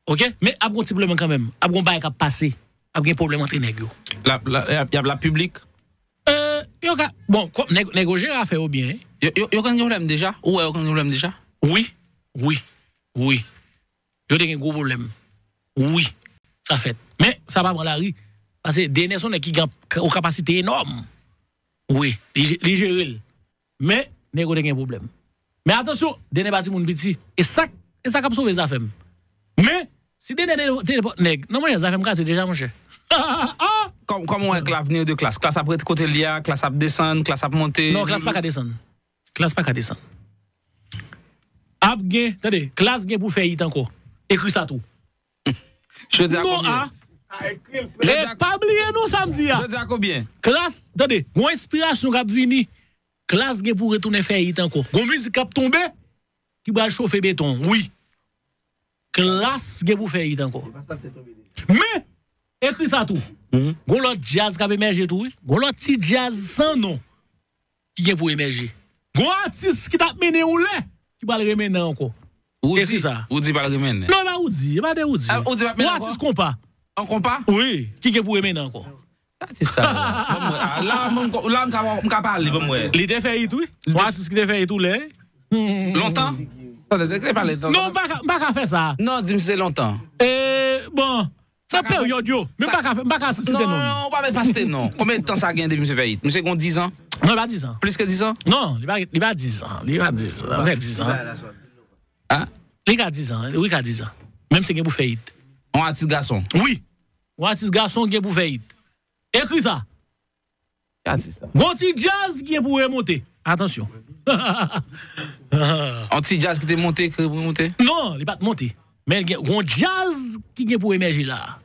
ok, men ap gon ti pwoblèm kanmenm. Ap gon bagay k ap pase. Ap gen pwoblèm antre nèg yo. L ap, l ap, y ap, y ap la piblik? E, yo ka, bon, nèg, nèg yo jere afè yo byen. Yo, yo, yo konn gen pwoblèm deja? Ou wè yo konn gen pwoblèm deja? Wi, wi, wi. Yo te gen gwo pwoblèm. Wi, sa fèt. Men, sa pa pran lari. Paske Dener se yon nèg ki gen yon kapasite enòm. Wi, li, li jere l. Men, nèg yo te gen pwoblèm. Men atansyon, Dener pa timoun piti. E sa, e sa k ap sove Zafèm. Men, si Dener te, te nenpòt nèg, non, monchè, Zafèm kraze deja, monchè. Kòm, kòman w wè k lavenir de Klass? Klass ap rete kote l ye a, Klass ap desann, Klass ap monte. Non, Klass pa ka desann. Klass pa ka desann. Ap gen, tande, Klass gen pou fè it ankò. Ekri sa tou. Jodi a konbyen? E pa bliye non sa m di a. Jodi a konbyen? Klass, tande, gon enspirasyon k ap vini. Klass gen pou retounen fè it ankò. Gon mizik k ap tonbe, ki pral chofe beton, wi. Klass gen pou fè it ankò. Men, ekri sa tou. Gon lòt djaz k ap emèje tou, wi. Gon lòt ti djaz san non ki gen pou emèje. Gon atis ki t ap mennen yon lè, ki pral remennen ankò. Ekri sa. Roody pral remennen. Non, e pa Roody, e pa de Roody. Roody p ap mennen ankò? Yon atis konpa. An konpa? Wi, ki gen pou remennen ankò. Atis sa la. Ban m wè. A, la, mwen, la, m ka, m ka pale, ban m wè. Li te fè it, wi. Yon atis ki te fè it yon lè. Lontan? Tande, te, te pale lontan. Non, m pa ka, m pa ka fè sa. Non, di m si se lontan. E, bon, nan peryòd yo. Men m pa ka, m pa ka site non. Non, non, ou pa mèt pa site non. Konbyen tan sa gen depi misye fè it? Misye gen dizan? Non, li pa dizan. Plis ke dizan? Non, li pa, li pa dizan. Li pa dizan. Li pa dizan. Hein? Li ka dizan. Wi, ka dizan. Menm si gen pou fè it. Yon atis gason? Wi. Yon atis gason gen pou fè it. Ekri sa. Ki atis la? Gon ti djaz ki gen pou remonte. Atansyon. Yon ti djaz ki te monte, ki remonte? Non, li pa t monte. Men gen gon djaz ki gen pou emèje la.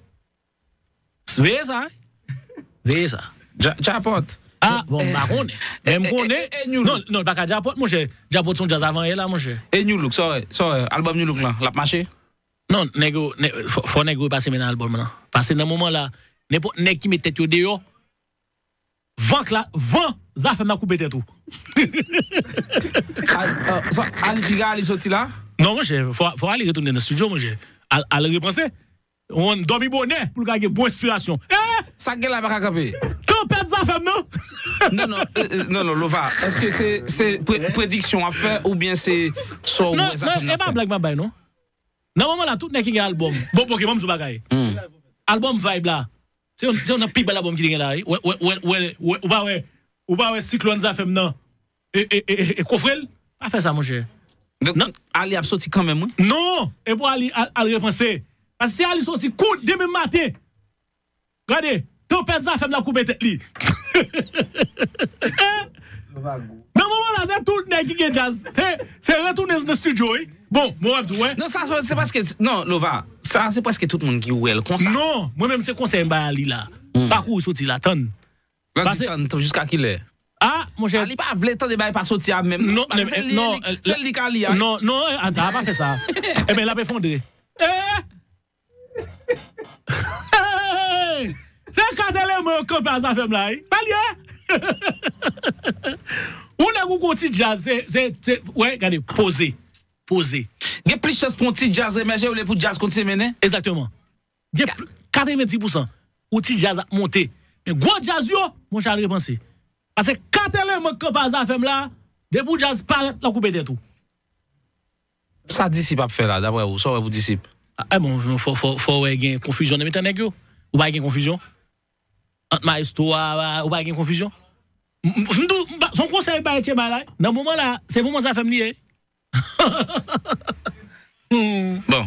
Veye sa, wi. Veye sa. Dja-, Djapòt. A, bon, m pa konnen. Men m konnen. Non, non, li pa ka Djapòt, monchè. Djapòt se yon djaz avan yè la, monchè. E New Look, sa w wè, sa w wè, albòm New Look lan, l ap mache? Non, nèg yo, nè-, fò, fò nèg yo pase men nan albòm lan. Paske nan moman la, nenpòt nèg ki met tèt yo deyò, van k la, van Zafèm nan koupe tèt ou. Al, euh, sa, Ali, piga Ali soti la? Non, monchè, fò, fò Ali retounen nan estidyo, monchè. Al, al repanse. Ou konn dòmi bonè pou l ka gen bon enspirasyon. Eh! Sa k gen la pa ka kanpe. Tanpèt Zafèm nan. Non, non, euh, euh, non, non, Lova, èske se, se pre-, prediksyon w ap fè oubyen se sa w wè Zafèm nan ap fè? Non, non, e pa blag m ap bay, non. Nan moman la, tout nèg ki gen albòm. Bon, ok, ban m di w bagay. Albòm Vibe la, se youn, se youn nan pi bèl albòm ki te gen la, wi. Wè, wè, wè, wè, wè, ou pa wè, Ou pa wè siklòn Zafèm nan? E, e, e, e, e kofre l? Pa fè sa, monchè. Donk, Ali ap soti kanmenm, wi. Non! E pou Ali al, al repanse. Paske si Ali soti kou demen maten, gade, tanpèt Zafèm la koupe tèt li. Nan moman la, se tout nèg ki gen djaz. Se, se retounen nan studio, wi. Bon, mwen w ap di, wè. Non, sa, se paske, non, Lova, sa, se prèske tout moun ki wè l konsa. Non, mwen menm, se konsèy m bay Ali la. Pa kouri soti la, tann. L ap di tann, tann, jiska kilè? Ah, monchè. Ali pa vle tande bagay pa soti a menm. Non, non, se li, non, se li k Ali a. Non, non, ata, pa fè sa. Ebyen, l ap efondre. Eh! Se kat eleman yo kanpe a Zafèm la, wi. Sa l ye? Ou nèg ou gon ti djaz, se, se, se, wè, gade, poze. Poze. Gen plis chans pou yon ti djaz emèje olye pou djaz kontinye mennen? Egzakteman. Gen pl- katrevendis pousan. Ou ti djaz ap monte. Men gwo djaz yo, monchè, al repanse. Paske kat eleman k kanpe a Zafèm la, depi w djaz parèt, l ap koupe tèt ou. Sa Disip ap fè la, daprè ou, sa w wè pou Disip? Ah, eh bon, fò, fò, fò wè gen konfizyon nan mitan nèg yo. Ou pa gen konfizyon? Ant maestro a, ou pa gen konfizyon? M- m- m di w, m pa- se yon konsèy m bay Tchema la. Nan moman la, se moman Zafèm li ye. Bon,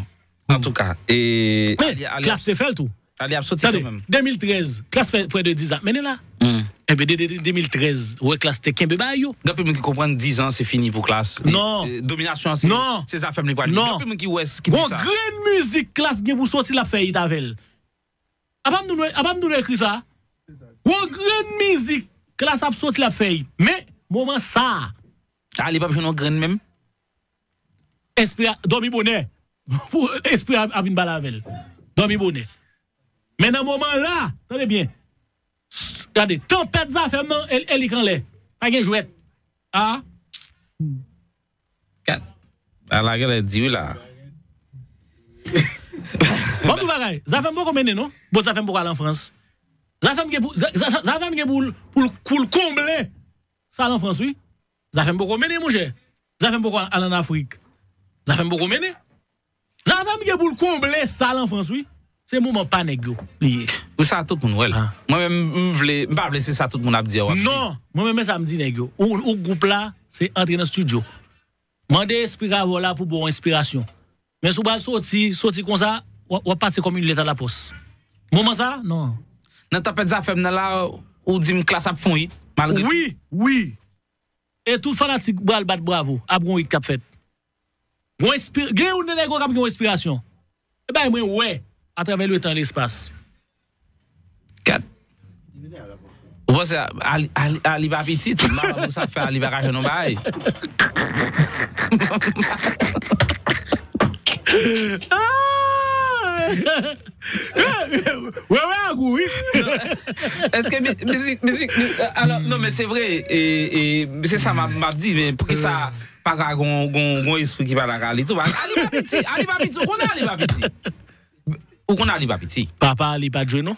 antouka, e, Men, Klass te fè l tou. Ali ap soti kanmenm. Tande, de mil trèz, Klass fè prè de diz ap mennen la. Enben, de, de, de, de mil trèz, ou wè Klass te kenbe bagay yo. Gen anpil moun ki konprann diz an se fini pou Klass. Non. Dominasyon an se, se Zafèm li pral gen. Gen anpil moun ki wè, ki di sa. Gon grenn mizik Klass gen pou soti, l ap fè it avè l. Apa m di w, apa m di w ekri sa? Gon grenn mizik Klass ap soti, l ap fè it. Men, moman sa a. Ali p ap jwenn yon grenn menm? Espri a, dòmi bonè. Pou espri a, a vin pale avè l. Dòmi bonè. Men nan moman la, tande byen. Gade, tanpèt Zafèm nan, e, e li k anlè. Pa gen jwèt. Ah. Gad. Ala genlè di wi la. Bon, tout bagay. Zafèm poko mennen, non? Bon, Zafèm poko al an Frans. Zafèm gen pou, Za- Za- Zafèm gen pou l, pou l, pou l konble sal an Frans, wi. Zafèm poko mennen, monchè. Zafèm poko al ann Afrik. Zafèm poko mennen. Zafèm gen pou l konble sal an Frans, wi. Se moman pa nèg yo li ye. Wi, sa tout moun wè l. Mwen menm, m vle, m pa vle se sa tout moun ap di a w ap di. Non, mwen menm, men sa m di nèg yo. Ou, ou gwoup la, se antre nan estidyo. Mande espri k avè w la pou ba w enspirasyon. Men si w pral soti, soti konsa, w ap, w ap pase kòm yon lèt alapòs. Moman sa, non. Nan tanpèt Zafèm nan la, ou di m Klass ap fè yon it, malgre tou. Wi, wi. E tout fanatik pral bat bravo, ap gon it k ap fèt. Gon enspir, gen youn nan nèg yo k ap gen yon enspirasyon. E bay mwen wè atravè letan e lespas. Kat. Ou panse Ali, Ali, Ali pa pitit? M pa wè pou sa fè Ali pa ka jwenn yon bagay. Wè, wè, a gou, wi. Èske mi- mizik, mizik, mi- alò, non, men se vre, e, e, se sa m ap, m ap di, men poukisa pa ka gon, gon, gon espri ki pale ak Ali tou? Ali pa piti, Ali pa piti, ou konnen Ali pa piti. Ou konnen Ali pa piti. Papa Ali pa t jwe, non.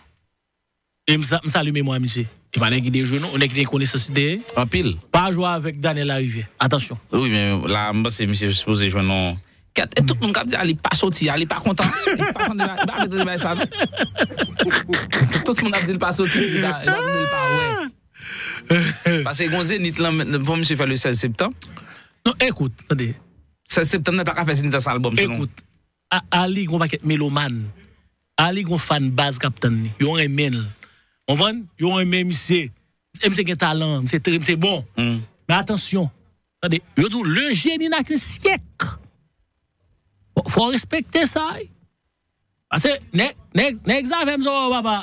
E m sa- m salye memwa misye. E pa nèg ki te jwe, non. Ou nèg ki te gen konesans li te ye. Anpil. Pa jwe avèk Daniel Larivière. Atansyon. Wi, men la, m panse misye sipoze jwenn yon Kèt, e tout moun k ap di Ali pa soti, Ali pa kontan. Li pa kontan de bagay, li pa vle tande bagay sa, non. Tout moun ap di l pa soti, li pa, li pa vle, li pa wè. Paske gon Zenith lan, pou misye fè le sèz septanm. Non, ekout, tande. Sèz septanm nan, li pa ka fè Zenith an sa album, selon. Ekout, Ali gon pakèt melomàn. Ali gon fan baz k ap tann li. Yo renmen l. Konprann? Yo renmen misye. E misye gen talan, misye tre, misye bon. Men atansyon. Tande, yo di w, le génie n'a qu'un siècle. Fò, fò w respekte sa, wi. Paske nèg, nèg, nèg Zafèm sa w wè, papa.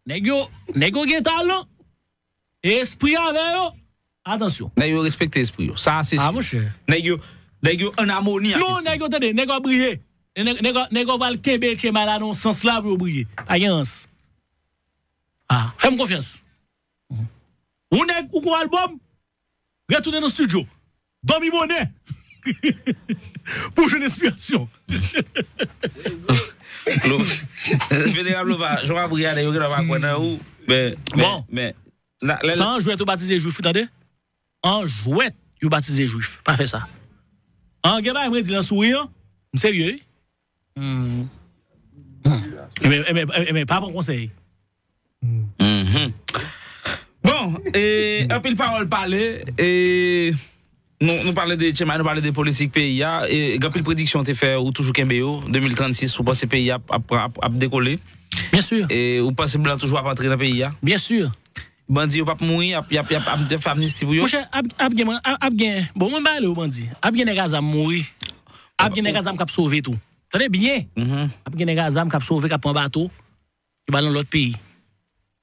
Nèg yo, nèg yo gen talan. E espri avè yo. Atansyon. Nèg yo respekte espri yo. Sa se si. Ah, monchè. Nèg yo, nèg yo an amoni ak espri. Non, nèg yo tande, nèg yo ap briye. Nèg, nèg, nèg yo pral kenbe Tchema la nan yon sans la pou yo briye. Pa gen rans. Ah, fè m konfyans. Ou nèg, ou gon albòm, retounen nan estidyo. Dòmi bonè. Pou w jwenn enspirasyon. Venerab Lova, jan w ap ri a, yo genlè pa kwè nan ou. Men, men, men. Sa an jwèt ou batize jwif, tande? An jwèt yo batize jwif. Pa fè sa. An gen bagay mwen di l an souri an. M serye, wi. Ebyen, ebyen, ebyen, pa pran konsèy. Bon, E, anpil pawòl pale, e, nou, nou pale de Tchemay, nou pale de politik peyi a, e, gen anpil prediksyon te fè, ou toujou kenbe yo, de mil trannsis, ou panse peyi a ap, ap, ap, ap dekole? Byen si. E, ou panse blan toujou ap antre nan peyi a? Byen si. Bandi yo p ap mouri, ap, y ap, y ap, ap, ap fè amnisti pou yo? Monchè, ap, ap gen, ap, ap gen, bon, mwen ba yo bandi. Ap gen nèg a zam mouri. Ap gen nèg a zam k ap sove tou. Tande byen. Mhm. Ap gen nèg a zam k ap sove, k ap pran bato, ki ba nan lòt peyi.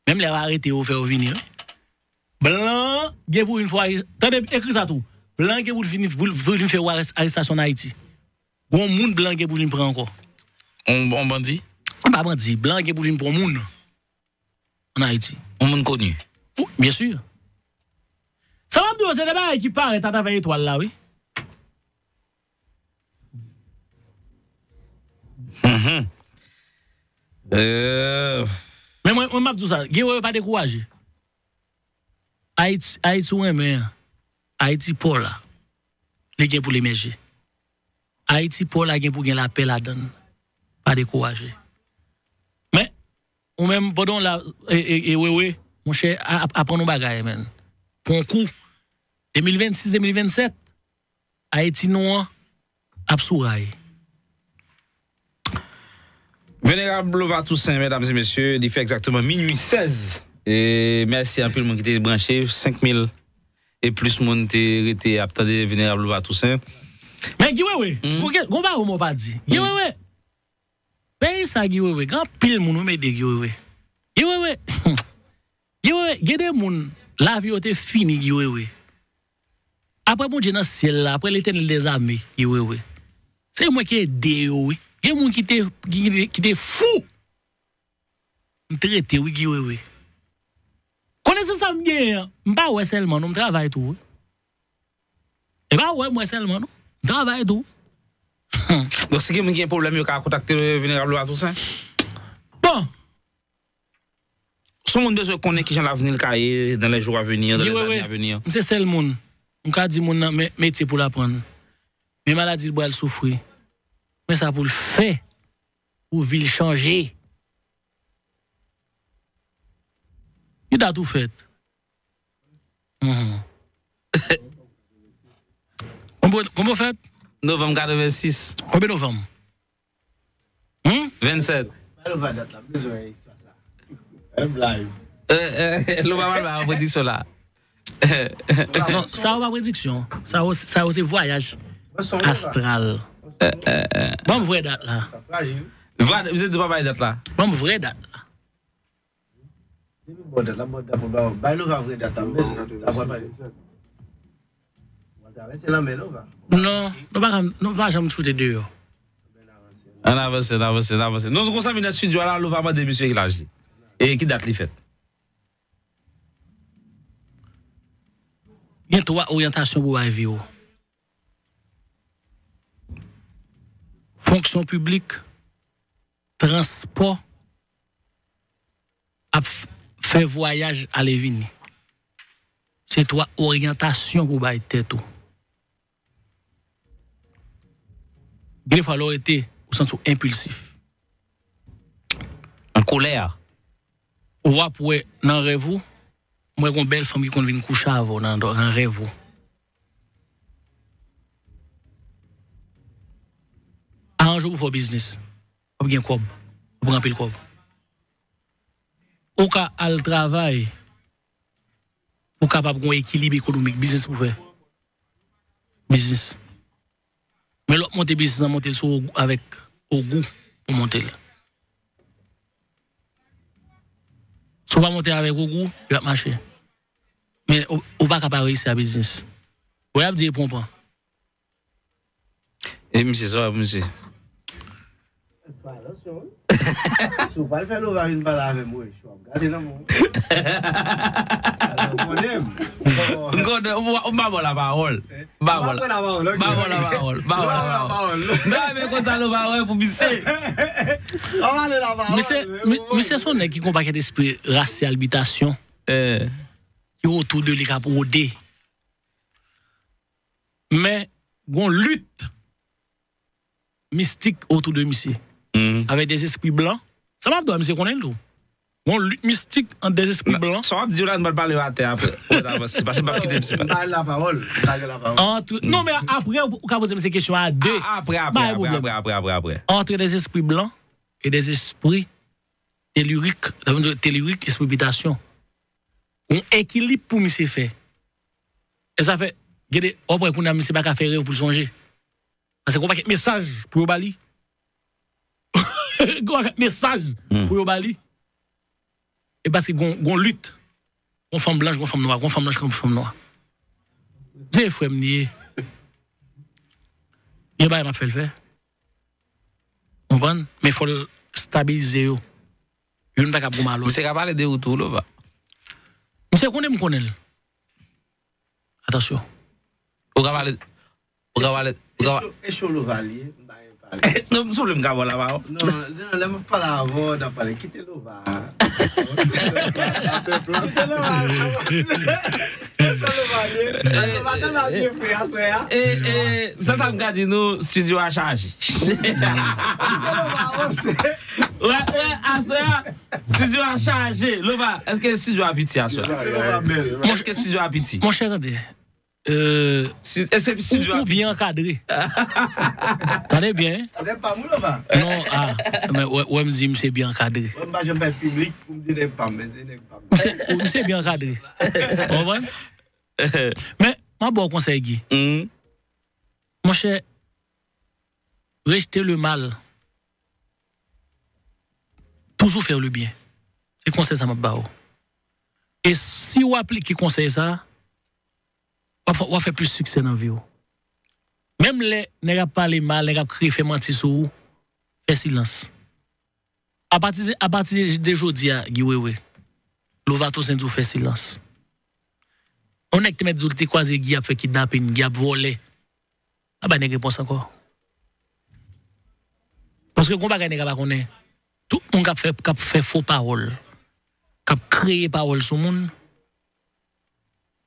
Menm lè yo arete yo, fè yo vini, wi. Blan gen pou vin fè, tande, ekri sa tou. Blan gen pou vin, pou, pou vin fè arès-, arestasyon an Ayiti. Gon moun blan gen pou vin pran ankò. On, on bandi? An pa bandi, blan gen pou vin pran moun an Ayiti. On moun koni? Ou, byen si. Sa m ap di w, se de bagay ki parèt atravè etwal la, wi. Mhm. Euh. Men mwen, mwen m ap di w sa, Guy Wewe pa dekouraje. Ayiti, Ayiti ou renmen an, Ayiti pa w la, li gen pou l emèje. Ayiti pa w la gen pou gen lapè ladan l. Pa dekouraje. Men, ou menm, pandan w la, e, e, e, Wewe, monchè, a, a, aprann yon bagay, menn. Pran yon kou. De mil vennsis, de mil vennsèt, Ayiti nou an ap sou ray. Venerab Lova Toussaint, medam e mesye, li fè egzakteman minui sèz. E mèsi anpil moun ki te branche, senk mil e plis moun te rete ap tande Venerab Lova Toussaint. Men Guy Wewe, hmm, gon kè-, gon bagay mwen pa di. Guy, hmm, Wewe, peyi sa Guy Wewe, gen anpil moun ou mede Guy Wewe. Guy Wewe, Guy Wewe, gen de moun, lavi yo te fini, Guy Wewe. Apre Bondye nan syèl la, apre Letènèl dèzame, Guy Wewe. Se mwen ki ede yo, wi. Gen moun ki te, ki, ki te fou. M trete, wi, Guy Wewe. Konnen se sa m genyen an, m pa wè sèlman, non, m travay tou, wi. E pa wè m wè sèlman, non. M travay tou. Donk, si gen moun ki gen pwoblèm, yo ka kontakte Venerab Lova Toussaint? Bon, si yon moun bezwen konnen kijan lavni l ka ye dans les jours à venir, dans les années à venir. M se sèl moun. M ka di moun nan, men metye pou l aprann. Men maladi l pral soufri. Men sa pou l fè pou vi l chanje. Ki dat ou fèt? Mhm. Konbyen, konbyen w fèt? Novanm katrevensis. Konbyen novanm? Hmm? Vennsèt. Pale w pa dat la, m bezwen istwa sa. Fè blag. Eh, eh, Lova pral ba yon prediksyon la. Non, sa yo pa prediksyon. Sa yo, sa yo se vwayaj astral. Eh, eh, eh. Ban m vrè dat la. Sa frajil. Vwa, misye di pa bay dat la. Ban m vrè dat la. Depi bò dat la, bò dat pou ba, bay Lova vrè dat la, m bezwen sa pral pale. W ap travèse lanmè, Lova. Non, nou pa ka, nou pa janm choute deyò. Ann avanse, ann avanse, ann avanse. Nou konsa vin nan estidyo a la, Lova mande misye ki laj li. E ki dat li fèt? Gen twa oryantasyon pou bay vi w. Fonksyon piblik, transpò, ap f-, fè vwayaj ale vini. Se twa oryantasyon pou bay tèt ou. Gen fwa lè w rete, ou santi w enpilsif. An kolè. W ap wè nan rèv ou, m wè gon bèl fanm ki konn vin kouche avè w nan, nan rèv ou. Aranje w pou fè w biznis. W ap gen kòb. W ap gen anpil kòb. Ou ka al travay pou w kapab gen yon ekilib ekonomik, biznis pou fè. Biznis. Men lè w ap monte biznis lan, monte l sou, avèk ogou pou monte l. Si w pa monte avèk ogou, l ap mache. Men ou, ou pa ka pa reyisi a biznis. Ou ap di e pran w pran. E misye, sa w ap misye? Fè atansyon, wi. Si w pral fè Lova vin pale avè m, wi, w ap gade nan men w. Ou konnen m. M konnen, ou, ou pa ba w lapawòl. Ba w la. Ba w lapawòl, ok. Ba w lapawòl. Ba w lapawòl. Non, men konsa Lova wè pou misye. Ou pale lapawòl. Misye, mi-, misye se yon nèg ki gen yon pakèt espri rasyal, bitasyon, eh, ki otou de li k ap wode. Men, gon lit mistik otou de misye. Mhm. Avèk de zespri blan. Sa m ap di w, misye konnen l tou. Gon lit mistik ant de zespri blan. Sa w ap di yo la, nou pral pale yo atè apre. Ou mèt avanse, paske m p ap kite misye pale. Bay lapawòl. Bay lapawòl. Antre, non, men apre, ou ka poze misye kesyon a de. Ah, apre, apre, apre, apre, apre, apre, apre. Antre de zespri blan e de zespri telirik, telirik, espri bitasyon. Yon ekilib pou misye fè. E sa fè, gade, w ap wè kounye a misye pa ka fè rèv pou l sonje. Paske gon pakèt mesaj pou yo ba li. Gon pakèt mesaj pou yo ba li. E paske gon, gon lit. Gon fanm blanch, gon fanm nwa, gon fanm blanch, gon fanm nwa. Se frè m li ye. Gen bagay m ap fè l fè. Konprann? Men fò l stabilize yo. Youn pa ka pou mal lòt. Misye ka pale de ou tou, Lova. Misye konnen m konnen l. Atansyon. Ou ka pale, ou ka pale, ou ka pale. E cho Lova li ye, m pa gen pale. Non, m souple m ka ba w la pawòl. Non, non, lè m ap pale avè w, n ap pale. Kite Lova. Kite Lova. E cho Lova li ye. Lova tèlman byen fre aswè a. E, e, sa, sa m ka di nou, studio a chaje. Kite Lova avanse. Wè, wè, aswè a, studio a chaje. Lova, èske studio a piti aswè a? Lova bèl. Èske studio a piti? Monchè, tande. Euh, si, èske studio a piti? Ou byen ankadre. Tande byen. Tande pa moun, Lova. Non, ah, men wè, wè, m di misye byen ankadre. Mwen, m pa janm bay piblik pou m di nèg pa m, men se nèg pa m. Misye, misye byen ankadre. Ou konprann? Men, m ap ba w konsèy, Guy. Monchè, rejeter le mal. Toujours faire le bien. Se konsèy sa m ap ba w. E si w aplike konsèy sa, w ap fè, w ap fè plis siksè nan vi w. Menm lè nèg ap pale mal, nèg ap kriye, fè manti sou ou, fè silans. Apati, apati de jodi a, Guy Wewe, Lova Toussaint di w fè silans. Yon nèg te mèt di w li te kwaze Guy ap fè kidnapin, Guy ap vòlè. Pa bay nèg repons ankò. Paske gon bagay nèg la pa konnen. Tout moun k ap fè, k ap fè fo pawòl, k ap kreye pawòl sou moun,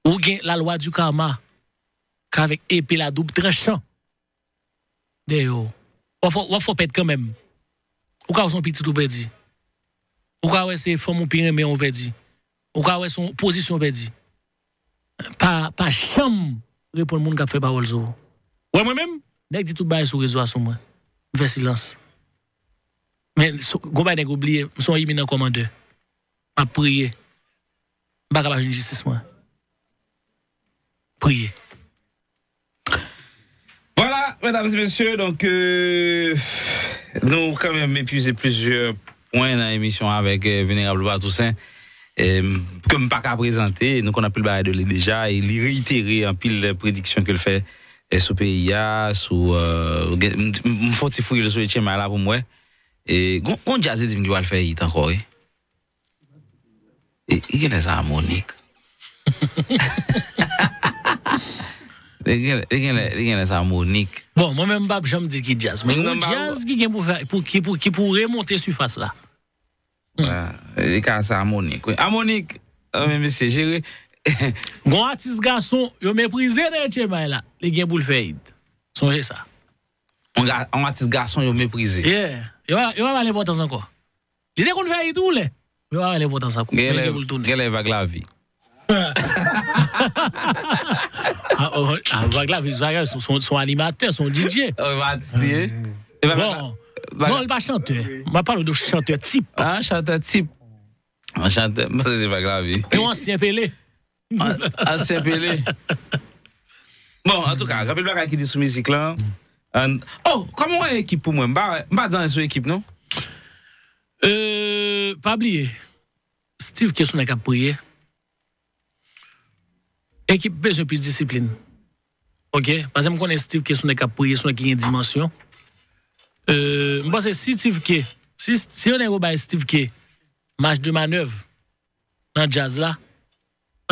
ou gen la loi du karma, k avèk epe la double tranchant dèyè w. W ap fè, w ap fè w pèdi kanmenm. Ou ka wè se yon pitit ou pèdi. Ou ka wè se fanm ou pi renmen an ou pèdi. Ou ka wè se yon pozisyon ou pèdi. Pa, pa janm reponn moun k ap fè pawòl sou ou. Wè mwen menm, nèg di tout bagay sou rezo a sou mwen. M fè silans. Men, so, gon bagay nèg yo bliye, m se yon iminan kòmandè. M ap priye. M pa ka pa jwenn jistis mwen. Priye. Vwala, medam e mesye, donk, euh, nou kanmenm epuize plizyè pwen nan emisyon avèk, euh, Venerab Lova Toussaint, euh, ke m pa ka prezante, nou konn anpil bagay de li deja, e li reitere anpil prediksyon ke l fè, euh, sou peyi a, sou, euh, gen, m, m, m fè yon ti fouye sou H M I la pou m wè. E gon, gon djaz li di m ki pral fè hit ankò, wi. E, li genlè sa a Monik. Li genlè, li genlè, li genlè sa a Monik. Bon, mwen menm m p ap janm di ki djaz, men yon djaz ki gen pou fè, pou, ki pou, ki pou remonte sifas la. Li ka sa a Monik, wi. A Monik, men mesye, jere. Gon atis gason, yo meprize nan H M I la. Li gen pou l fè hit. Sonje sa. Yon ga-, yon atis gason, yo meprize. Yeah. Yo pa, yo pa ba l enpòtans ankò. Li te konn fè hit tou lè. Yo pa ba l enpòtans ankò. Genlè, genlè Vag Lavi. Ah, oh, ah, Vag Lavi, Vag Lavi, se yon, se yon animatè, se yon D J. Oh, yon atis li ye. Bon, non, li pa chantè. M ap pale de chantè tip. Ah, chantè tip. Yon chantè, m panse se Vag Lavi. Yon ansyen Pele. An-, ansyen Pele. Bon, antouka, gen anpil bagay ki di sou mizik lan. An-, oh, kòman w wè ekip pou mwen? M pa, m pa di anyen sou ekip, non. Euh, pa bliye, Steve K se yon nèg k ap priye. Ekip bezwen plis disiplin. Ok? Paske m konnen Steve K se yon nèg k ap priye, se yon nèg ki gen dimansyon. Euh, m panse si Steve K, si, si yon nèg yo bay Steve K maj de manèv nan djaz la, m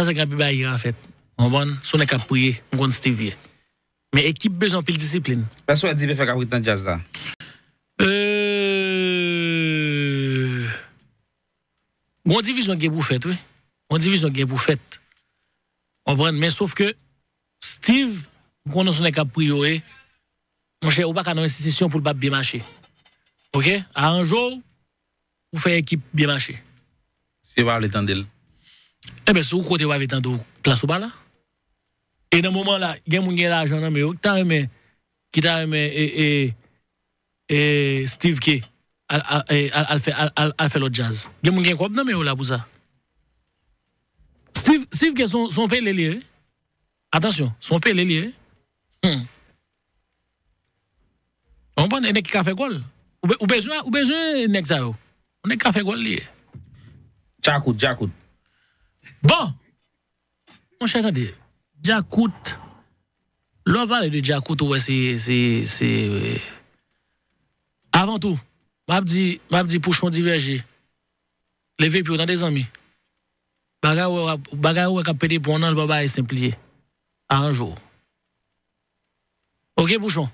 panse gen anpil bagay ki ka fèt. Ou konprann? Se yon nèg k ap priye, m konn Steve ye. Men ekip bezwen anpil disiplin. Èske w wè Dipe fè kabrit nan djaz la? Euh, gon divizyon gen pou fèt, wi. Gon divizyon gen pou fèt. Konprann? Men sof ke Steve, m konnen se yon nèg k ap priye, wi. Monchè, ou pa ka nan yon enstitisyon pou l p ap byen mache. Ok? Aranje w pou fè ekip byen mache. Yo pa vle tande l. Enben, si w kote yo pa vle tande w, plas ou pa la. E nan moman la, gen moun gen lajan nan men yo, ki ta renmen, ki ta renmen, e, e, e, Steve K al, al, e, al, al fè, al, al, al fè lòt djaz. Gen moun gen kòb nan men yo la pou sa. Steve, Steve K se yon, se yon pele li ye, wi. Atansyon, se yon pele li ye, wi. Hmm. Ou konprann? E nèg ki ka fè gòl. Ou be-, ou bezwen, ou bezwen nèg sa yo. Yon nèg ka fè gòl li ye. Djakout, Djakout. Bon! Monchè, tande. Djakout. Lè w pale de Djakout, ou wè se, se, se, avan tou, m ap di, m ap di Pouchon Divèje. Leve pye w, tande, zanmi. Bagay ou wè, bagay ou wè k ap pete pon nan, li pa bagay senp li ye. Aranje w. Oke, Pouchon.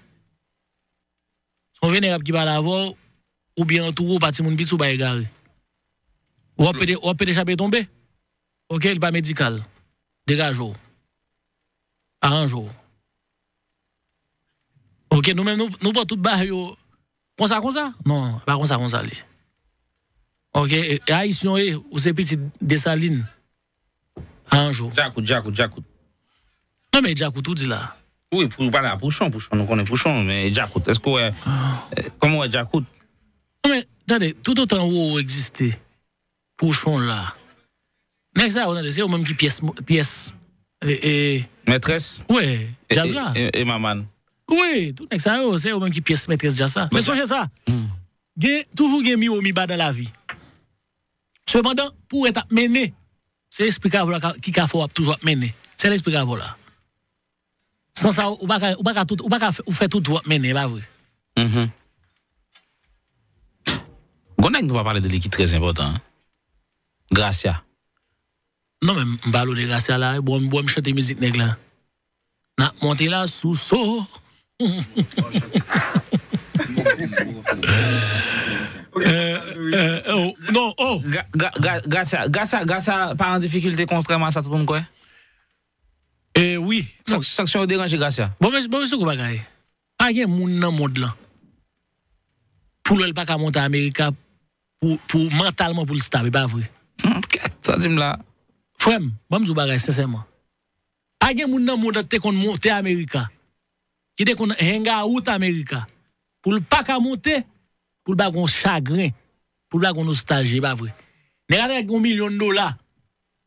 Se yon venerab ki pale avè w, oubyen antoure w pa timoun piti ou bay egare. W ap pete, w ap pete chape tonbe. Oke, li pa medikal. Degaje w. Aranje w. Oke, nou menm, nou, nou pran tout bagay yo konsa, konsa? Non, e pa konsa, konsa li ye. Oke, e, e Ayisyen w ye, ou se pitit Desalin. Aranje w. Djakout, Djakout, Djakout. Non, men Djakout ou di la. Wi, pou, ou pale a Pouchon, Pouchon, nou konnen Pouchon, men Djakout, èske w wè, eh, kòman w wè Djakout? Non, men, tande, toutotan Roro egziste, Pouchon la. Nèg sa yo, tande, se yo menm ki pyès, pyès, e, e, mètrès? Wi, e, djaz la. E, e, e Maman. Wi, tout nèg sa yo, se yo menm ki pyès mètrès djaz la. Men sonje sa, gen, toujou gen miwo miba nan lavi. Sepandan, pou w ret ap mennen, se lespri kavò la ka, ki ka fè w ap toujou ap mennen. Se lespri kavò la. San sa, ou pa ka, ou pa ka tout, ou pa ka fè, ou fè tout vwa mennen, e pa vre? Mhm. Gon nèg nou pa pale de li ki trè enpòtan, hein? Gracia. Non, men m pale w de Gracia la, bon, bon, m chante mizik nèg la. N ap monte la sou so. Euh, euh, oh, non, oh. Ga- ga- ga- Gracia, Gracia, Gracia pa an difikilte kontrèman a sa tout moun kwè. E wi. Sank- Sanksyon yo deranje Gracia. Bon, men, bon, men, se gwo bagay. Pa gen moun nan mond lan pou lè l pa ka monte Amerika pou, pou mantalman pou l stab, e pa vre? Hmm, kèt, sa di m la. Frè m, ban m di w bagay sensèman. Pa gen moun nan mond lan ki te konn monte Amerika, ki te konn hang out Amerika, pou l pa ka monte, pou l pa gon chagren, pou l pa gon nostalji, e pa vre? Nèg la te gen yon milyon dola,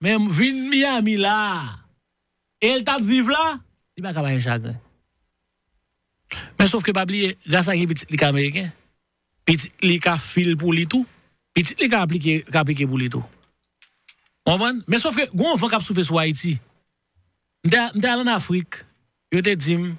men vin Miami la, e l t ap viv la, li pa ka pa gen chagren. Men sòf ke pa bliye, Gracia gen pitit li k ameriken. Pitit li ka fil pou li tou. Pitit li ka aplike, ka aplike pou li tou. Ou konprann? Men sòf ke gon van k ap soufle sou Ayiti. M te, m te al ann Afrik, yo te di m,